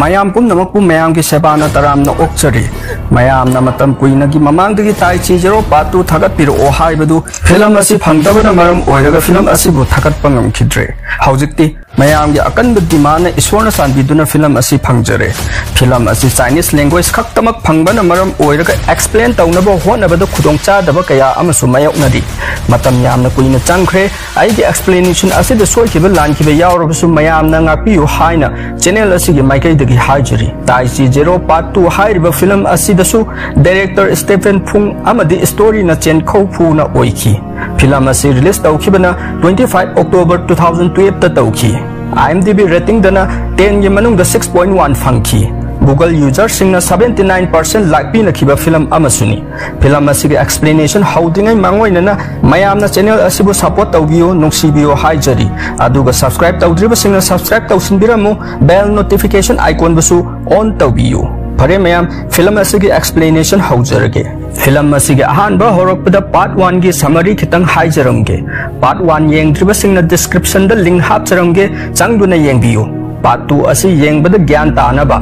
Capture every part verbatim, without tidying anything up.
ꯃꯌꯥꯝ ꯄꯨꯝꯅꯃꯛꯄꯨ ꯃꯌꯥꯝꯒꯤ ꯁꯦꯕꯥꯅ ꯇꯔꯥꯝꯅ ꯑꯣꯛꯆꯔꯤ꯫ ꯃꯌꯥꯝꯅ ꯃꯇꯝ ꯀꯨꯏꯅꯒꯤ ꯃꯃꯥꯡꯗꯒꯤ Tai Chi Zero Part Two ꯊꯥꯒꯠꯄꯤꯔꯛꯑꯣ ꯍꯥꯏꯕꯗꯨ ꯐꯤꯂꯝ ꯑꯁꯤ ꯐꯪꯗꯕꯅ ꯃꯔꯝ ꯑꯣꯏꯔꯒ ꯐꯤꯂꯝ ꯑꯁꯤꯕꯨ ꯊꯥꯒꯠꯄ ꯉꯝꯈꯤꯗ꯭ꯔꯦ꯫ ꯍꯧꯖꯤꯛꯇꯤ ꯃꯌꯥꯝꯒꯤ ꯑꯀꯟꯕ demandꯅ ꯏꯁꯣꯔꯅ ꯆꯥꯟꯕꯤꯗꯨꯅ ꯐꯤꯂꯝ ꯑꯁꯤ ꯐꯪꯖꯔꯦ꯫ ꯐꯤꯂꯝ ꯑꯁꯤ Chinese language ꯈꯛꯇꯃꯛ ꯐꯪꯕꯅ ꯃꯔꯝ ꯑꯣꯏꯔꯒ explain ꯇꯧꯅꯕ ꯍꯣꯠꯅꯕꯗ ꯈꯨꯗꯣꯡꯆꯥꯗꯕ ꯀꯌꯥ ꯑꯃꯁꯨ ꯃꯥꯌꯣꯛꯅꯔꯤ꯫ ꯃꯇꯝ ꯌꯥꯝꯅ ꯀꯨꯏꯅ ꯆꯪꯈ꯭ꯔꯦ꯫ ꯑꯩꯒꯤ explanation ꯑꯁꯤꯗ ꯁꯣꯏꯈꯤꯕ ꯂꯥꯟꯈꯤꯕ ꯌꯥꯎꯔꯕꯁꯨ ꯃꯌꯥꯝꯅ ꯉꯥꯛꯄꯤꯌꯨ ꯍꯥꯏꯅ channel ꯑꯁꯤꯒꯤ ꯃꯥꯏꯀꯩꯗꯒꯤ ꯍꯥꯏꯖꯔꯤ꯫ Tai Chi Zero Part Two ꯍꯥꯏꯔꯤꯕ ꯐꯤꯂꯝ ꯑꯁꯤꯗꯁꯨ director Stephen Fung ꯑꯃꯗꯤ storyꯅ ꯆꯦꯟꯈꯧ ꯐꯨꯅ ꯑꯣꯏꯈꯤ꯫ ꯐꯤꯂꯝ ꯑꯁꯤ release ꯇꯧꯈꯤꯕꯅ twenty five October two thousand twelveꯇ ꯇꯧꯈꯤ꯫ IMDb ratingꯗꯅ tenꯒꯤ ꯃꯅꯨꯡꯗ six point one ꯐꯪꯈꯤ꯫ Google userꯁꯤꯡꯅ seventy nine percent like ꯄꯤꯅꯈꯤꯕ ꯐꯤꯂꯝ ꯑꯃꯁꯨꯅꯤ꯫ ꯐꯤꯂꯝ ꯑꯁꯤꯒꯤ explanation ꯍꯧꯗ꯭ꯔꯤꯉꯩ ꯃꯥꯡꯑꯣꯏꯅꯅ ꯃꯌꯥꯝꯅ channel ꯑꯁꯤꯕꯨ support ꯇꯧꯕꯤꯌꯨ, ꯅꯨꯡꯁꯤꯕꯤꯌꯨ ꯍꯥꯏꯖꯔꯤ꯫ ꯑꯗꯨꯒ subscribe ꯇꯧꯗ꯭ꯔꯤꯕꯁꯤꯡꯅ subscribe ꯇꯧꯁꯤꯟꯕꯤꯔꯝꯃꯨ, bell notification iconꯕꯨꯁꯨ on ꯇꯧꯕꯤꯌꯨ꯫ ꯐꯔꯦ ꯃꯌꯥꯝ, ꯐꯤꯂꯝ ꯑꯁꯤꯒꯤ explanation ꯍꯧꯖꯔꯒꯦ꯫ ꯐꯤꯂꯝ ꯑꯁꯤꯒꯤ ꯑꯍꯥꯟꯕ ꯍꯧꯔꯛꯄꯗ Part Oneꯒꯤ summary ꯈꯤꯇꯪ ꯍꯥꯏꯖꯔꯝꯒꯦ꯫ Part One ꯌꯦꯡꯗ꯭ꯔꯤꯕꯁꯤꯡꯅ descriptionꯗ link ꯍꯥꯞꯆꯔꯝꯒꯦ, ꯆꯪꯗꯨꯅ ꯌꯦꯡꯕꯤꯌꯨ꯫ Part Two ꯑꯁꯤ ꯌꯦꯡꯕꯗ ꯒ꯭ꯌꯥꯟ ꯇꯥꯅꯕ꯫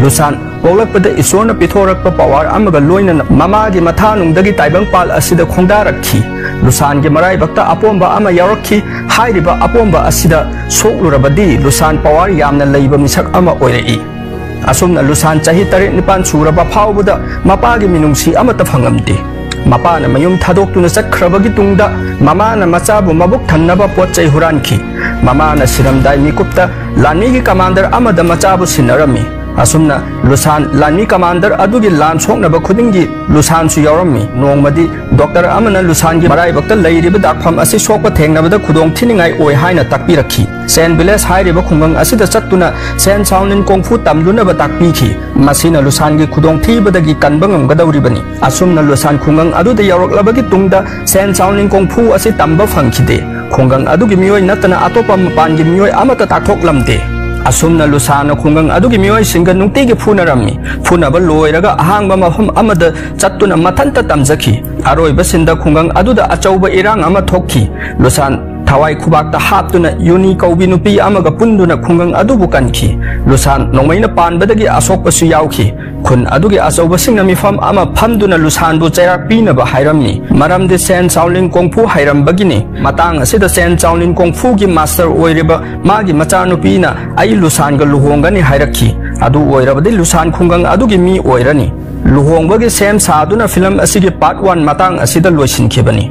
ꯂꯨꯁꯥꯟ ꯄꯣꯛꯂꯛꯄꯗ ꯏꯁꯣꯔꯅ ꯄꯤꯊꯣꯔꯛꯄ power ꯑꯃꯒ ꯂꯣꯏꯅꯅ ꯃꯃꯥꯒꯤ ꯃꯊꯥꯅꯨꯡꯗꯒꯤ ꯇꯥꯏꯕꯪꯄꯥꯜ ꯑꯁꯤꯗ ꯈꯣꯡꯗꯥꯔꯛꯈꯤ꯫ ꯂꯨꯁꯥꯟꯒꯤ ꯃꯔꯥꯏꯕꯛꯇ ꯑꯄꯣꯝꯕ ꯑꯃ ꯌꯥꯎꯔꯛꯈꯤ꯫ ꯍꯥꯏꯔꯤꯕ ꯑꯄꯣꯝꯕ ꯑꯁꯤꯗ ꯁꯣꯛꯂꯨꯔꯕꯗꯤ ꯂꯨꯁꯥꯟ power ꯌꯥꯝꯅ ꯂꯩꯕ ꯃꯤꯁꯛ ꯑꯃ ꯑꯣꯏꯔꯛꯏ꯫ ꯑꯁꯨꯝꯅ ꯂꯨꯁꯥꯟ ꯆꯍꯤ ꯇꯔꯦꯠ ꯅꯤꯄꯥꯟ ꯁꯨꯔꯕ ꯐꯥꯎꯕꯗ ꯃꯄꯥꯒꯤ ꯃꯤꯅꯨꯡꯁꯤ ꯑꯃꯠꯇ ꯐꯪꯉꯝꯗꯦ꯫ ꯃꯄꯥꯅ ꯃꯌꯨꯝ ꯊꯥꯗꯣꯛꯇꯨꯅ ꯆꯠꯈ꯭ꯔꯕꯒꯤ ꯇꯨꯡꯗ ꯃꯃꯥꯅ ꯃꯆꯥꯕꯨ ꯃꯕꯨꯛ ꯊꯟꯅꯕ ꯄꯣꯠ ꯆꯩ ꯍꯨꯔꯥꯟꯈꯤ꯫ ꯃꯃꯥꯅ ꯁꯤꯔꯝꯗꯥꯏ ꯃꯤꯀꯨꯞꯇ ꯂꯥꯟꯃꯤꯒꯤ commander ꯑꯃꯗ ꯃꯆꯥꯕꯨ ꯁꯤꯟꯅꯔꯝꯃꯤ꯫ ꯑꯁꯨꯝꯅ ꯂꯨꯁꯥꯟ ꯂꯥꯟꯃꯤ commander ꯑꯗꯨꯒꯤ ꯂꯥꯟ ꯁꯣꯛꯅꯕ ꯈꯨꯗꯤꯡꯒꯤ ꯂꯨꯁꯥꯟꯁꯨ ꯌꯥꯎꯔꯝꯃꯤ꯫ ꯅꯣꯡꯃꯗꯤ doctor ꯑꯃꯅ ꯂꯨꯁꯥꯟꯒꯤ ꯃꯔꯥꯏꯕꯛꯇ ꯂꯩꯔꯤꯕ ꯗꯥꯛꯐꯝ ꯑꯁꯤ ꯁꯣꯛꯄ ꯊꯦꯡꯅꯕꯗ ꯈꯨꯗꯣꯡ ꯊꯤꯅꯤꯡꯉꯥꯏ ꯑꯣꯏ ꯍꯥꯏꯅ ꯇꯥꯛꯄꯤꯔꯛꯈꯤ꯫ Saint Village ꯍꯥꯏꯔꯤꯕ ꯈꯨꯡꯒꯪ ꯑꯁꯤꯗ ꯆꯠꯇꯨꯅ Saint Shaolin Kung Fu ꯇꯝꯂꯨꯅꯕ ꯇꯥꯛꯄꯤꯈꯤ꯫ ꯃꯁꯤꯅ ꯂꯨꯁꯥꯟꯒꯤ ꯈꯨꯗꯣꯡꯊꯤꯕꯗꯒꯤ ꯀꯟꯕ ꯉꯝꯒꯗꯧꯔꯤꯕꯅꯤ꯫ ꯑꯁꯨꯝꯅ ꯂꯨꯁꯥꯟ ꯈꯨꯡꯒꯪ ꯑꯗꯨꯗ ꯌꯧꯔꯛꯂꯕꯒꯤ ꯇꯨꯡꯗ Saint Shaolin Kung Fu ꯑꯁꯤ ꯇꯝꯕ ꯐꯪꯈꯤꯗꯦ꯫ ꯈꯨꯡꯒꯪ ꯑꯗꯨꯒꯤ ꯃꯤꯑꯣꯏ ꯅꯠꯇꯅ ꯑꯇꯣꯞꯄ ꯃꯄꯥꯟꯒꯤ ꯃꯤꯑꯣꯏ ꯑꯃꯠꯇ ꯇꯥꯛꯊꯣꯛꯂꯝꯗꯦ꯫ ꯑꯁꯨꯝꯅ ꯂꯨꯁꯥꯟꯅ ꯈꯨꯡꯒꯪ ꯑꯗꯨꯒꯤ ꯃꯤꯑꯣꯏꯁꯤꯡꯒ ꯅꯨꯡꯇꯤꯒꯤ ꯐꯨꯅꯔꯝꯃꯤ꯫ ꯐꯨꯅꯕ ꯂꯣꯏꯔꯒ ꯑꯍꯥꯡꯕ ꯃꯐꯝ ꯑꯃꯗ ꯆꯠꯇꯨꯅ ꯃꯊꯟꯇ ꯇꯝꯖꯈꯤ꯫ ꯑꯔꯣꯏꯕ ꯁꯤꯟꯗ ꯈꯨꯡꯒꯪ ꯑꯗꯨꯗ ꯑꯆꯧꯕ ꯏꯔꯥꯡ ꯑꯃ ꯊꯣꯛꯈꯤ꯫ ꯂꯨꯁꯥꯟ ꯊꯋꯥꯏ ꯈꯨꯕꯥꯛꯇ ꯍꯥꯞꯇꯨꯅ ꯌꯨꯅꯤ ꯀꯧꯕꯤ ꯅꯨꯄꯤ ꯑꯃꯒ ꯄꯨꯟꯗꯨꯅ ꯈꯨꯡꯒꯪ ꯑꯗꯨꯕꯨ ꯀꯟꯈꯤ꯫ ꯂꯨꯁꯥꯟ ꯅꯣꯡꯃꯩꯅ ꯄꯥꯟꯕꯗꯒꯤ ꯑꯁꯣꯛꯄꯁꯨ ꯌꯥꯎꯈꯤ꯫ ꯈꯨꯟ ꯑꯗꯨꯒꯤ ꯑꯆꯧꯕꯁꯤꯡꯅ ꯃꯤꯐꯝ ꯑꯃ ꯐꯝꯗꯨꯅ ꯂꯨꯁꯥꯟꯕꯨ ꯆꯩꯔꯥꯛ ꯄꯤꯅꯕ ꯍꯥꯏꯔꯝꯃꯤ꯫ ꯃꯔꯝꯗꯤ ꯁꯦꯟ ꯆꯥꯎꯂꯤꯟ ꯀꯣꯡꯐꯨ ꯍꯩꯔꯝꯕꯒꯤꯅꯤ꯫ ꯃꯇꯥꯡ ꯑꯁꯤꯗ ꯁꯦꯟ ꯆꯥꯎꯂꯤꯟ ꯀꯣꯡꯐꯨꯒꯤ ꯃꯥꯁꯇꯔ ꯑꯣꯏꯔꯤꯕ ꯃꯥꯒꯤ ꯃꯆꯥꯅꯨꯄꯤꯅ "ꯑꯩ ꯂꯨꯁꯥꯟꯒ ꯂꯨꯍꯣꯡꯒꯅꯤ" ꯍꯥꯏꯔꯛꯈꯤ꯫ ꯑꯗꯨ ꯑꯣꯏꯔꯕꯗꯤ ꯂꯨꯁꯥꯟ ꯈꯨꯡꯒꯪ ꯑꯗꯨꯒꯤ ꯃꯤ ꯑꯣꯏꯔꯅꯤ꯫ ꯂꯨꯍꯣꯡꯕꯒꯤ ꯁꯦꯝ ꯁꯥꯗꯨꯅ ꯐꯤꯂꯝ ꯑꯁꯤꯒꯤ ꯄꯥꯔꯠ ꯋꯥꯟ ꯃꯇꯥꯡ ꯑꯁꯤꯗ ꯂꯣꯏꯁꯤꯟꯈꯤꯕꯅꯤ꯫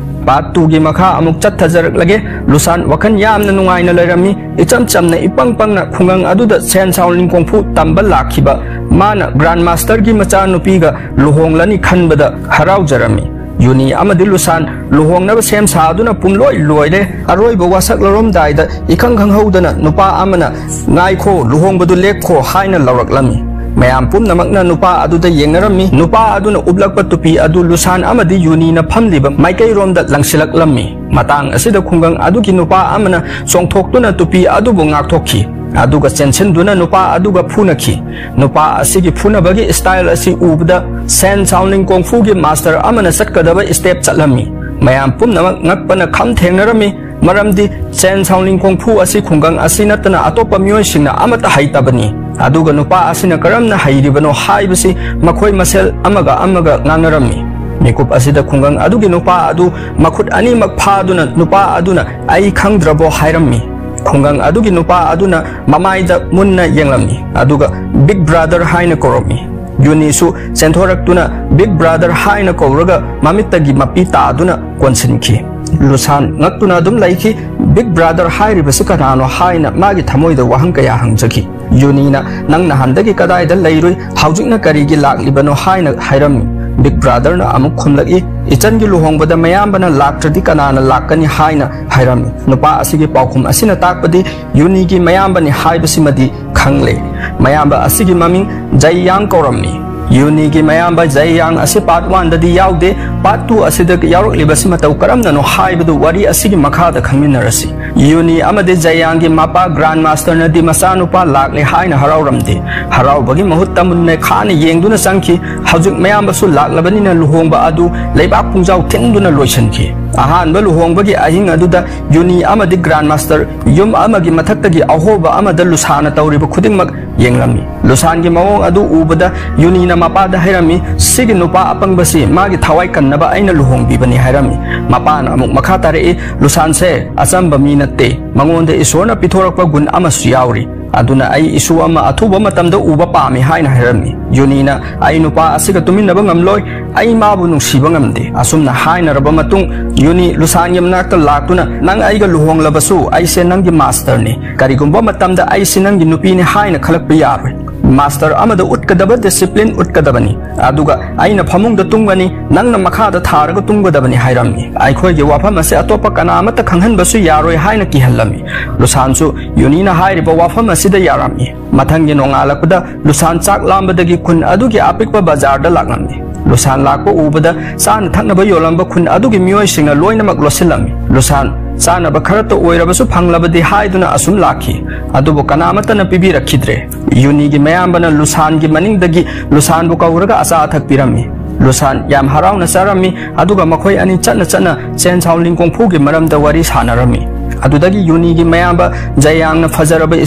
ꯄꯥꯔꯠ ꯇꯨꯒꯤ ꯃꯈꯥ ꯑꯃꯨꯛ ꯆꯠꯊꯖꯔꯛꯂꯒꯦ꯫ ꯂꯨꯁꯥꯟ ꯋꯥꯈꯜ ꯌꯥꯝꯅ ꯅꯨꯡꯉꯥꯏꯅ ꯂꯩꯔꯝꯃꯤ꯫ ꯏꯆꯝ ꯆꯝꯅ ꯏꯄꯪ ꯄꯪꯅ ꯈꯨꯡꯒꯪ ꯑꯗꯨꯗ ꯁꯦꯟ ꯁꯥꯎꯂꯤꯟ ꯀꯣꯡꯐꯨ ꯇꯝꯕ ꯂꯥꯛꯈꯤꯕ ꯃꯥꯅ ꯒ꯭ꯔꯥꯟ ꯃꯥꯁꯇꯔꯒꯤ ꯃꯆꯥꯅꯨꯄꯤꯒ ꯂꯨꯍꯣꯡꯂꯅꯤ ꯈꯟꯕꯗ ꯍꯔꯥꯎꯖꯔꯝꯃꯤ꯫ ꯌꯨꯅꯤ ꯑꯃꯗꯤ ꯂꯨꯁꯥꯟ ꯂꯨꯍꯣꯡꯅꯕ ꯁꯦꯝ ꯁꯥꯗꯨꯅ ꯄꯨꯝꯂꯣꯏ ꯂꯣꯏꯔꯦ꯫ ꯑꯔꯣꯏꯕ ꯋꯥꯁꯛ ꯂꯧꯔꯝꯗꯥꯏꯗ ꯏꯈꯪ ꯈꯪꯍꯧꯗꯅ ꯅꯨꯄꯥ ꯑꯃꯅ, "ꯉꯥꯏꯈꯣ, ꯂꯨꯍꯣꯡꯕꯗꯨ ꯂꯦꯞꯈꯣ" ꯍꯥꯏꯅ ꯂꯧꯔꯛꯂꯝꯃꯤ꯫ ꯃꯌꯥꯝ ꯄꯨꯝꯅꯃꯛꯅ ꯅꯨꯄꯥ ꯑꯗꯨꯗ ꯌꯦꯡꯅꯔꯝꯃꯤ꯫ ꯅꯨꯄꯥ ꯑꯗꯨꯅ ꯎꯞꯂꯛꯄ ꯇꯨꯄꯤ ꯑꯗꯨ ꯂꯨꯁꯥꯟ ꯑꯃꯗꯤ ꯌꯨꯅꯤꯅ ꯐꯝꯂꯤꯕ ꯃꯥꯏꯀꯩꯔꯣꯝꯗ ꯂꯪꯁꯤꯜꯂꯛꯂꯝꯃꯤ꯫ ꯃꯇꯥꯡ ꯑꯁꯤꯗ ꯈꯨꯡꯒꯪ ꯑꯗꯨꯒꯤ ꯅꯨꯄꯥ ꯑꯃꯅ ꯆꯣꯡꯊꯣꯛꯇꯨꯅ ꯇꯨꯄꯤ ꯑꯗꯨꯕꯨ ꯉꯥꯛꯊꯣꯛꯈꯤ꯫ ꯑꯗꯨꯒ ꯆꯦꯟꯁꯤꯟꯗꯨꯅ ꯅꯨꯄꯥ ꯑꯗꯨꯒ ꯐꯨꯅꯈꯤ꯫ ꯅꯨꯄꯥ ꯑꯁꯤꯒꯤ ꯐꯨꯅꯕꯒꯤ ꯁ꯭ꯇꯥꯏꯜ ꯑꯁꯤ ꯎꯕꯗ ꯁꯦꯟ ꯁꯥꯎꯂꯤꯡ ꯀꯣꯡꯐꯨꯒꯤ ꯃꯥꯁꯇꯔ ꯑꯃꯅ ꯆꯠꯀꯗꯕ ꯁ꯭ꯇꯦꯞ ꯆꯠꯂꯝꯃꯤ꯫ ꯃꯌꯥꯝ ꯄꯨꯝꯅꯃꯛ ꯉꯛꯄꯅ ꯈꯝ ꯊꯦꯡꯅꯔꯝꯃꯤ꯫ ꯃꯔꯝꯗꯤ ꯁꯦꯟ ꯁꯥꯎꯂꯤꯡ ꯀꯣꯡꯐꯨ ꯑꯁꯤ ꯈꯨꯡꯒꯪ ꯑꯁꯤ ꯅꯠꯇꯅ ꯑꯇꯣꯞꯄ ꯃꯤꯑꯣꯏꯁꯤꯡꯅ ꯑꯃꯠꯇ ꯍꯩꯇꯕꯅꯤ꯫ ꯑꯗꯨꯒ ꯅꯨꯄꯥ ꯑꯁꯤꯅ ꯀꯔꯝꯅ ꯍꯩꯔꯤꯕꯅꯣ ꯍꯥꯏꯕꯁꯤ ꯃꯈꯣꯏ ꯃꯁꯦꯜ ꯑꯃꯒ ꯑꯃꯒ ꯉꯥꯡꯅꯔꯝꯃꯤ꯫ ꯃꯤꯀꯨꯞ ꯑꯁꯤꯗ ꯈꯨꯡꯒꯪ ꯑꯗꯨꯒꯤ ꯅꯨꯄꯥ ꯑꯗꯨ ꯃꯈꯨꯠ ꯑꯅꯤꯃꯛ ꯐꯥꯗꯨꯅ ꯅꯨꯄꯥ ꯑꯗꯨꯅ "ꯑꯩ ꯈꯪꯗ꯭ꯔꯕꯣ?" ꯍꯥꯏꯔꯝꯃꯤ꯫ ꯈꯨꯡꯒꯪ ꯑꯗꯨꯒꯤ ꯅꯨꯄꯥ ꯑꯗꯨꯅ ꯃꯃꯥꯏꯗ ꯃꯨꯟꯅ ꯌꯦꯡꯂꯝꯃꯤ, ꯑꯗꯨꯒ "ꯕꯤꯛ ꯕ꯭ꯔꯥꯗꯔ" ꯍꯥꯏꯅ ꯀꯧꯔꯝꯃꯤ꯫ ꯌꯨꯅꯤꯁꯨ ꯆꯦꯟꯊꯣꯔꯛꯇꯨꯅ "ꯕꯤꯛ ꯕ꯭ꯔꯥꯗꯔ" ꯍꯥꯏꯅ ꯀꯧꯔꯒ ꯃꯃꯤꯠꯇꯒꯤ ꯃꯄꯤ ꯇꯥꯗꯨꯅ ꯀꯣꯟꯁꯤꯟꯈꯤ꯫ ꯂꯨꯁꯥꯟ ꯉꯛꯇꯨꯅ ꯑꯗꯨꯝ ꯂꯩꯈꯤ꯫ "ꯕꯤꯛ ꯕ꯭ꯔꯥꯗꯔ ꯍꯥꯏꯔꯤꯕꯁꯤ ꯀꯅꯥꯅꯣ?" ꯍꯥꯏꯅ ꯃꯥꯒꯤ ꯊꯃꯣꯏꯗ ꯋꯥꯍꯪ ꯀꯌꯥ ꯍꯪꯖꯈꯤ꯫ ꯌꯨꯅꯤꯅ, "ꯅꯪ ꯅꯍꯥꯟꯗꯒꯤ ꯀꯗꯥꯏꯗ ꯂꯩꯔꯨꯏ? ꯍꯧꯖꯤꯛꯅ ꯀꯔꯤꯒꯤ ꯂꯥꯛꯂꯤꯕꯅꯣ?" ꯍꯥꯏꯅ ꯍꯥꯏꯔꯝꯃꯤ꯫ ꯕꯤꯛ ꯕ꯭ꯔꯥꯗꯔꯅ ꯑꯃꯨꯛ ꯈꯨꯝꯂꯛꯏ, "ꯏꯆꯟꯒꯤ ꯂꯨꯍꯣꯡꯕꯗ ꯃꯌꯥꯝꯕꯅ ꯂꯥꯛꯇ꯭ꯔꯗꯤ ꯀꯅꯥꯅ ꯂꯥꯛꯀꯅꯤ?" ꯍꯥꯏꯅ ꯍꯥꯏꯔꯝꯃꯤ꯫ ꯅꯨꯄꯥ ꯑꯁꯤꯒꯤ ꯄꯥꯎꯈꯨꯝ ꯑꯁꯤꯅ ꯇꯥꯛꯄꯗꯤ ꯌꯨꯅꯤꯒꯤ ꯃꯌꯥꯝꯕꯅꯤ ꯍꯥꯏꯕꯁꯤꯃꯗꯤ ꯈꯪꯂꯦ꯫ ꯃꯌꯥꯝꯕ ꯑꯁꯤꯒꯤ ꯃꯃꯤꯡ ꯖꯩꯌꯥꯡ ꯀꯧꯔꯝꯃꯤ꯫ ꯌꯨꯅꯤꯒꯤ ꯃꯌꯥꯝꯕ ꯖꯌꯥꯡ ꯑꯁꯤ part one ꯗꯗꯤ ꯌꯥꯎꯗꯦ꯫ Part two ꯑꯁꯤꯗ ꯌꯥꯎꯔꯛꯂꯤꯕꯁꯤ ꯃꯇꯧ ꯀꯔꯝꯅꯅꯣ ꯍꯥꯏꯕꯗꯨ ꯋꯥꯔꯤ ꯑꯁꯤꯒꯤ ꯃꯈꯥꯗ ꯈꯪꯃꯤꯟꯅꯔꯁꯤ꯫ ꯌꯨꯅꯤ ꯑꯃꯗꯤ ꯖꯌꯥꯡꯒꯤ ꯃꯄꯥ Grand Master ꯅꯗꯤ ꯃꯆꯥꯅꯨꯄꯥ ꯂꯥꯛꯂꯦ ꯍꯥꯏꯅ ꯍꯔꯥꯎꯔꯝꯗꯦ꯫ ꯍꯔꯥꯎꯕꯒꯤ ꯃꯍꯨꯠꯇ ꯃꯨꯟꯅ ꯈꯥꯅ ꯌꯦꯡꯗꯨꯅ ꯆꯪꯈꯤ꯫ ꯍꯧꯖꯤꯛ ꯃꯌꯥꯝꯕꯁꯨ ꯂꯥꯛꯂꯕꯅꯤꯅ ꯂꯨꯍꯣꯡꯕ ꯑꯗꯨ ꯂꯩꯕꯥꯛ ꯄꯨꯡꯖꯥꯎ ꯊꯤꯟꯗꯨꯅ ꯂꯣꯏꯁꯤꯟꯈꯤ꯫ ꯑꯍꯥꯟꯕ ꯂꯨꯍꯣꯡꯕꯒꯤ ꯑꯍꯤꯡ ꯑꯗꯨꯗ ꯌꯨꯅꯤ ꯑꯃꯗꯤ Grand Master ꯌꯨꯝ ꯑꯃꯒꯤ ꯃꯊꯛꯇꯒꯤ ꯑꯍꯣꯕ ꯑꯃꯗ ꯂꯨꯁꯥꯅ ꯇꯧꯔꯤꯕ ꯈꯨꯗꯤꯡꯃꯛ ꯌꯦꯡꯂꯝꯃꯤ꯫ ꯂꯨꯁꯥꯟꯒꯤ ꯃꯑꯣꯡ ꯑꯗꯨ ꯎꯕꯗ ꯌꯨꯅꯤꯅ ꯃꯄꯥꯗ ꯍꯥꯏꯔꯝꯃꯤ, "ꯁꯤꯒꯤ ꯅꯨꯄꯥ ꯑꯄꯪꯕꯁꯤ ꯃꯥꯒꯤ ꯊꯋꯥꯏ ꯀꯟꯅꯕ ꯑꯩꯅ ꯂꯨꯍꯣꯡꯕꯤꯕꯅꯤ" ꯍꯥꯏꯔꯝꯃꯤ꯫ ꯃꯄꯥꯅ ꯑꯃꯨꯛ ꯃꯈꯥ ꯇꯥꯔꯛꯏ, "ꯂꯨꯁꯥꯟꯁꯦ ꯑꯆꯝꯕ ꯃꯤ ꯅꯠꯇꯦ, ꯃꯉꯣꯟꯗ ꯏꯁꯣꯔꯅ ꯄꯤꯊꯣꯔꯛꯄ ꯒꯨꯟ ꯑꯃꯁꯨ ꯌꯥꯎꯔꯤ꯫ ꯑꯗꯨꯅ ꯑꯩ ꯏꯁꯨ ꯑꯃ ꯑꯊꯨꯕ ꯃꯇꯝꯗ ꯎꯕ ꯄꯥꯝꯃꯤ" ꯍꯥꯏꯅ ꯍꯥꯏꯔꯝꯃꯤ꯫ ꯌꯨꯅꯤꯅ, "ꯑꯩ ꯅꯨꯄꯥ ꯑꯁꯤꯒ ꯇꯨꯃꯤꯟꯅꯕ ꯉꯝꯂꯣꯏ, ꯑꯩ ꯃꯥꯕꯨ ꯅꯨꯡꯁꯤꯕ ꯉꯝꯗꯦ"꯫ ꯑꯁꯨꯝꯅ ꯍꯥꯏꯅꯔꯕ ꯃꯇꯨꯡ ꯌꯨꯅꯤ ꯂꯨꯁꯥꯟꯒꯤ ꯃꯅꯥꯛꯇ ꯂꯥꯛꯇꯨꯅ, "ꯅꯪ ꯑꯩꯒ ꯂꯨꯍꯣꯡꯂꯕꯁꯨ ꯑꯩꯁꯦ ꯅꯪꯒꯤ master ꯅꯤ꯫ ꯀꯔꯤꯒꯨꯝꯕ ꯃꯇꯝꯗ ꯑꯩꯁꯤ ꯅꯪꯒꯤ ꯅꯨꯄꯤꯅꯤ ꯍꯥꯏꯅ ꯈꯜꯂꯛꯄ ꯌꯥꯔꯣꯏ꯫ Master ꯑꯃꯗ ꯎꯠꯀꯗꯕ discipline ꯎꯠꯀꯗꯕꯅꯤ꯫ ꯑꯗꯨꯒ ꯑꯩꯅ ꯐꯃꯨꯡꯗ ꯇꯨꯝꯒꯅꯤ, ꯅꯪꯅ ꯃꯈꯥꯗ ꯊꯥꯔꯒ ꯇꯨꯝꯒꯗꯕꯅꯤ" ꯍꯥꯏꯔꯝꯃꯤ꯫ ꯑꯩꯈꯣꯏꯒꯤ ꯋꯥꯐꯝ ꯑꯁꯤ ꯑꯇꯣꯞꯄ ꯀꯅꯥ ꯑꯃꯠꯇ ꯈꯪꯍꯟꯕꯁꯨ ꯌꯥꯔꯣꯏ ꯍꯥꯏꯅ ꯀꯤꯍꯜꯂꯝꯃꯤ꯫ ꯂꯨꯁꯥꯟꯁꯨ ꯌꯨꯅꯤꯅ ꯍꯥꯏꯔꯤꯕ ꯋꯥꯐꯝ ꯑꯁꯤꯗ ꯌꯥꯔꯝꯃꯤ꯫ ꯃꯊꯪꯒꯤ ꯅꯣꯡꯉꯥꯜꯂꯛꯄꯗ ꯂꯨꯁꯥꯟ ꯆꯥꯛ ꯂꯥꯝꯕꯗꯒꯤ ꯈꯨꯟ ꯑꯗꯨꯒꯤ ꯑꯄꯤꯛꯄ ꯕꯖꯥꯔꯗ ꯂꯥꯛꯂꯝꯃꯤ꯫ ꯂꯨꯁꯥꯟ ꯂꯥꯛꯄ ꯎꯕꯗ ꯆꯥꯅ ꯊꯛꯅꯕ ꯌꯣꯜꯂꯝꯕ ꯈꯨꯟ ꯑꯗꯨꯒꯤ ꯃꯤꯑꯣꯏꯁꯤꯡꯅ ꯂꯣꯏꯅꯃꯛ ꯂꯣꯠꯁꯤꯜꯂꯝꯃꯤ꯫ ꯂꯨꯁꯥꯟ ꯆꯥꯅꯕ ꯈꯔꯇ ꯑꯣꯏꯔꯕꯁꯨ ꯐꯪꯂꯕꯗꯤ ꯍꯥꯏꯗꯨꯅ ꯑꯁꯨꯝ ꯂꯥꯛꯈꯤ, ꯑꯗꯨꯕꯨ ꯀꯅꯥꯃꯠꯇꯅ ꯄꯤꯕꯤꯔꯛꯈꯤꯗ꯭ꯔꯦ꯫ ꯌꯨꯅꯤꯒꯤ ꯃꯌꯥꯝꯕꯅ ꯂꯨꯁꯥꯟꯒꯤ ꯃꯅꯤꯡꯗꯒꯤ ꯂꯨꯁꯥꯟꯕꯨ ꯀꯧꯔꯒ ꯑꯆꯥ ꯑꯊꯛ ꯄꯤꯔꯝꯃꯤ꯫ ꯂꯨꯁꯥꯟ ꯌꯥꯝ ꯍꯔꯥꯎꯅ ꯆꯥꯔꯝꯃꯤ, ꯑꯗꯨꯒ ꯃꯈꯣꯏ ꯑꯅꯤ ꯆꯠꯅ ꯆꯠꯅ ꯆꯦꯟ ꯁꯥꯎ ꯂꯤꯡ ꯀꯣꯡꯐꯨꯒꯤ ꯃꯔꯝꯗ ꯋꯥꯔꯤ ꯁꯥꯟꯅꯔꯝꯃꯤ꯫ ꯑꯗꯨꯗꯒꯤ ꯌꯨꯅꯤꯒꯤ ꯃꯌꯥꯝꯕ ꯖꯌꯥꯡꯅ ꯐꯖꯔꯕ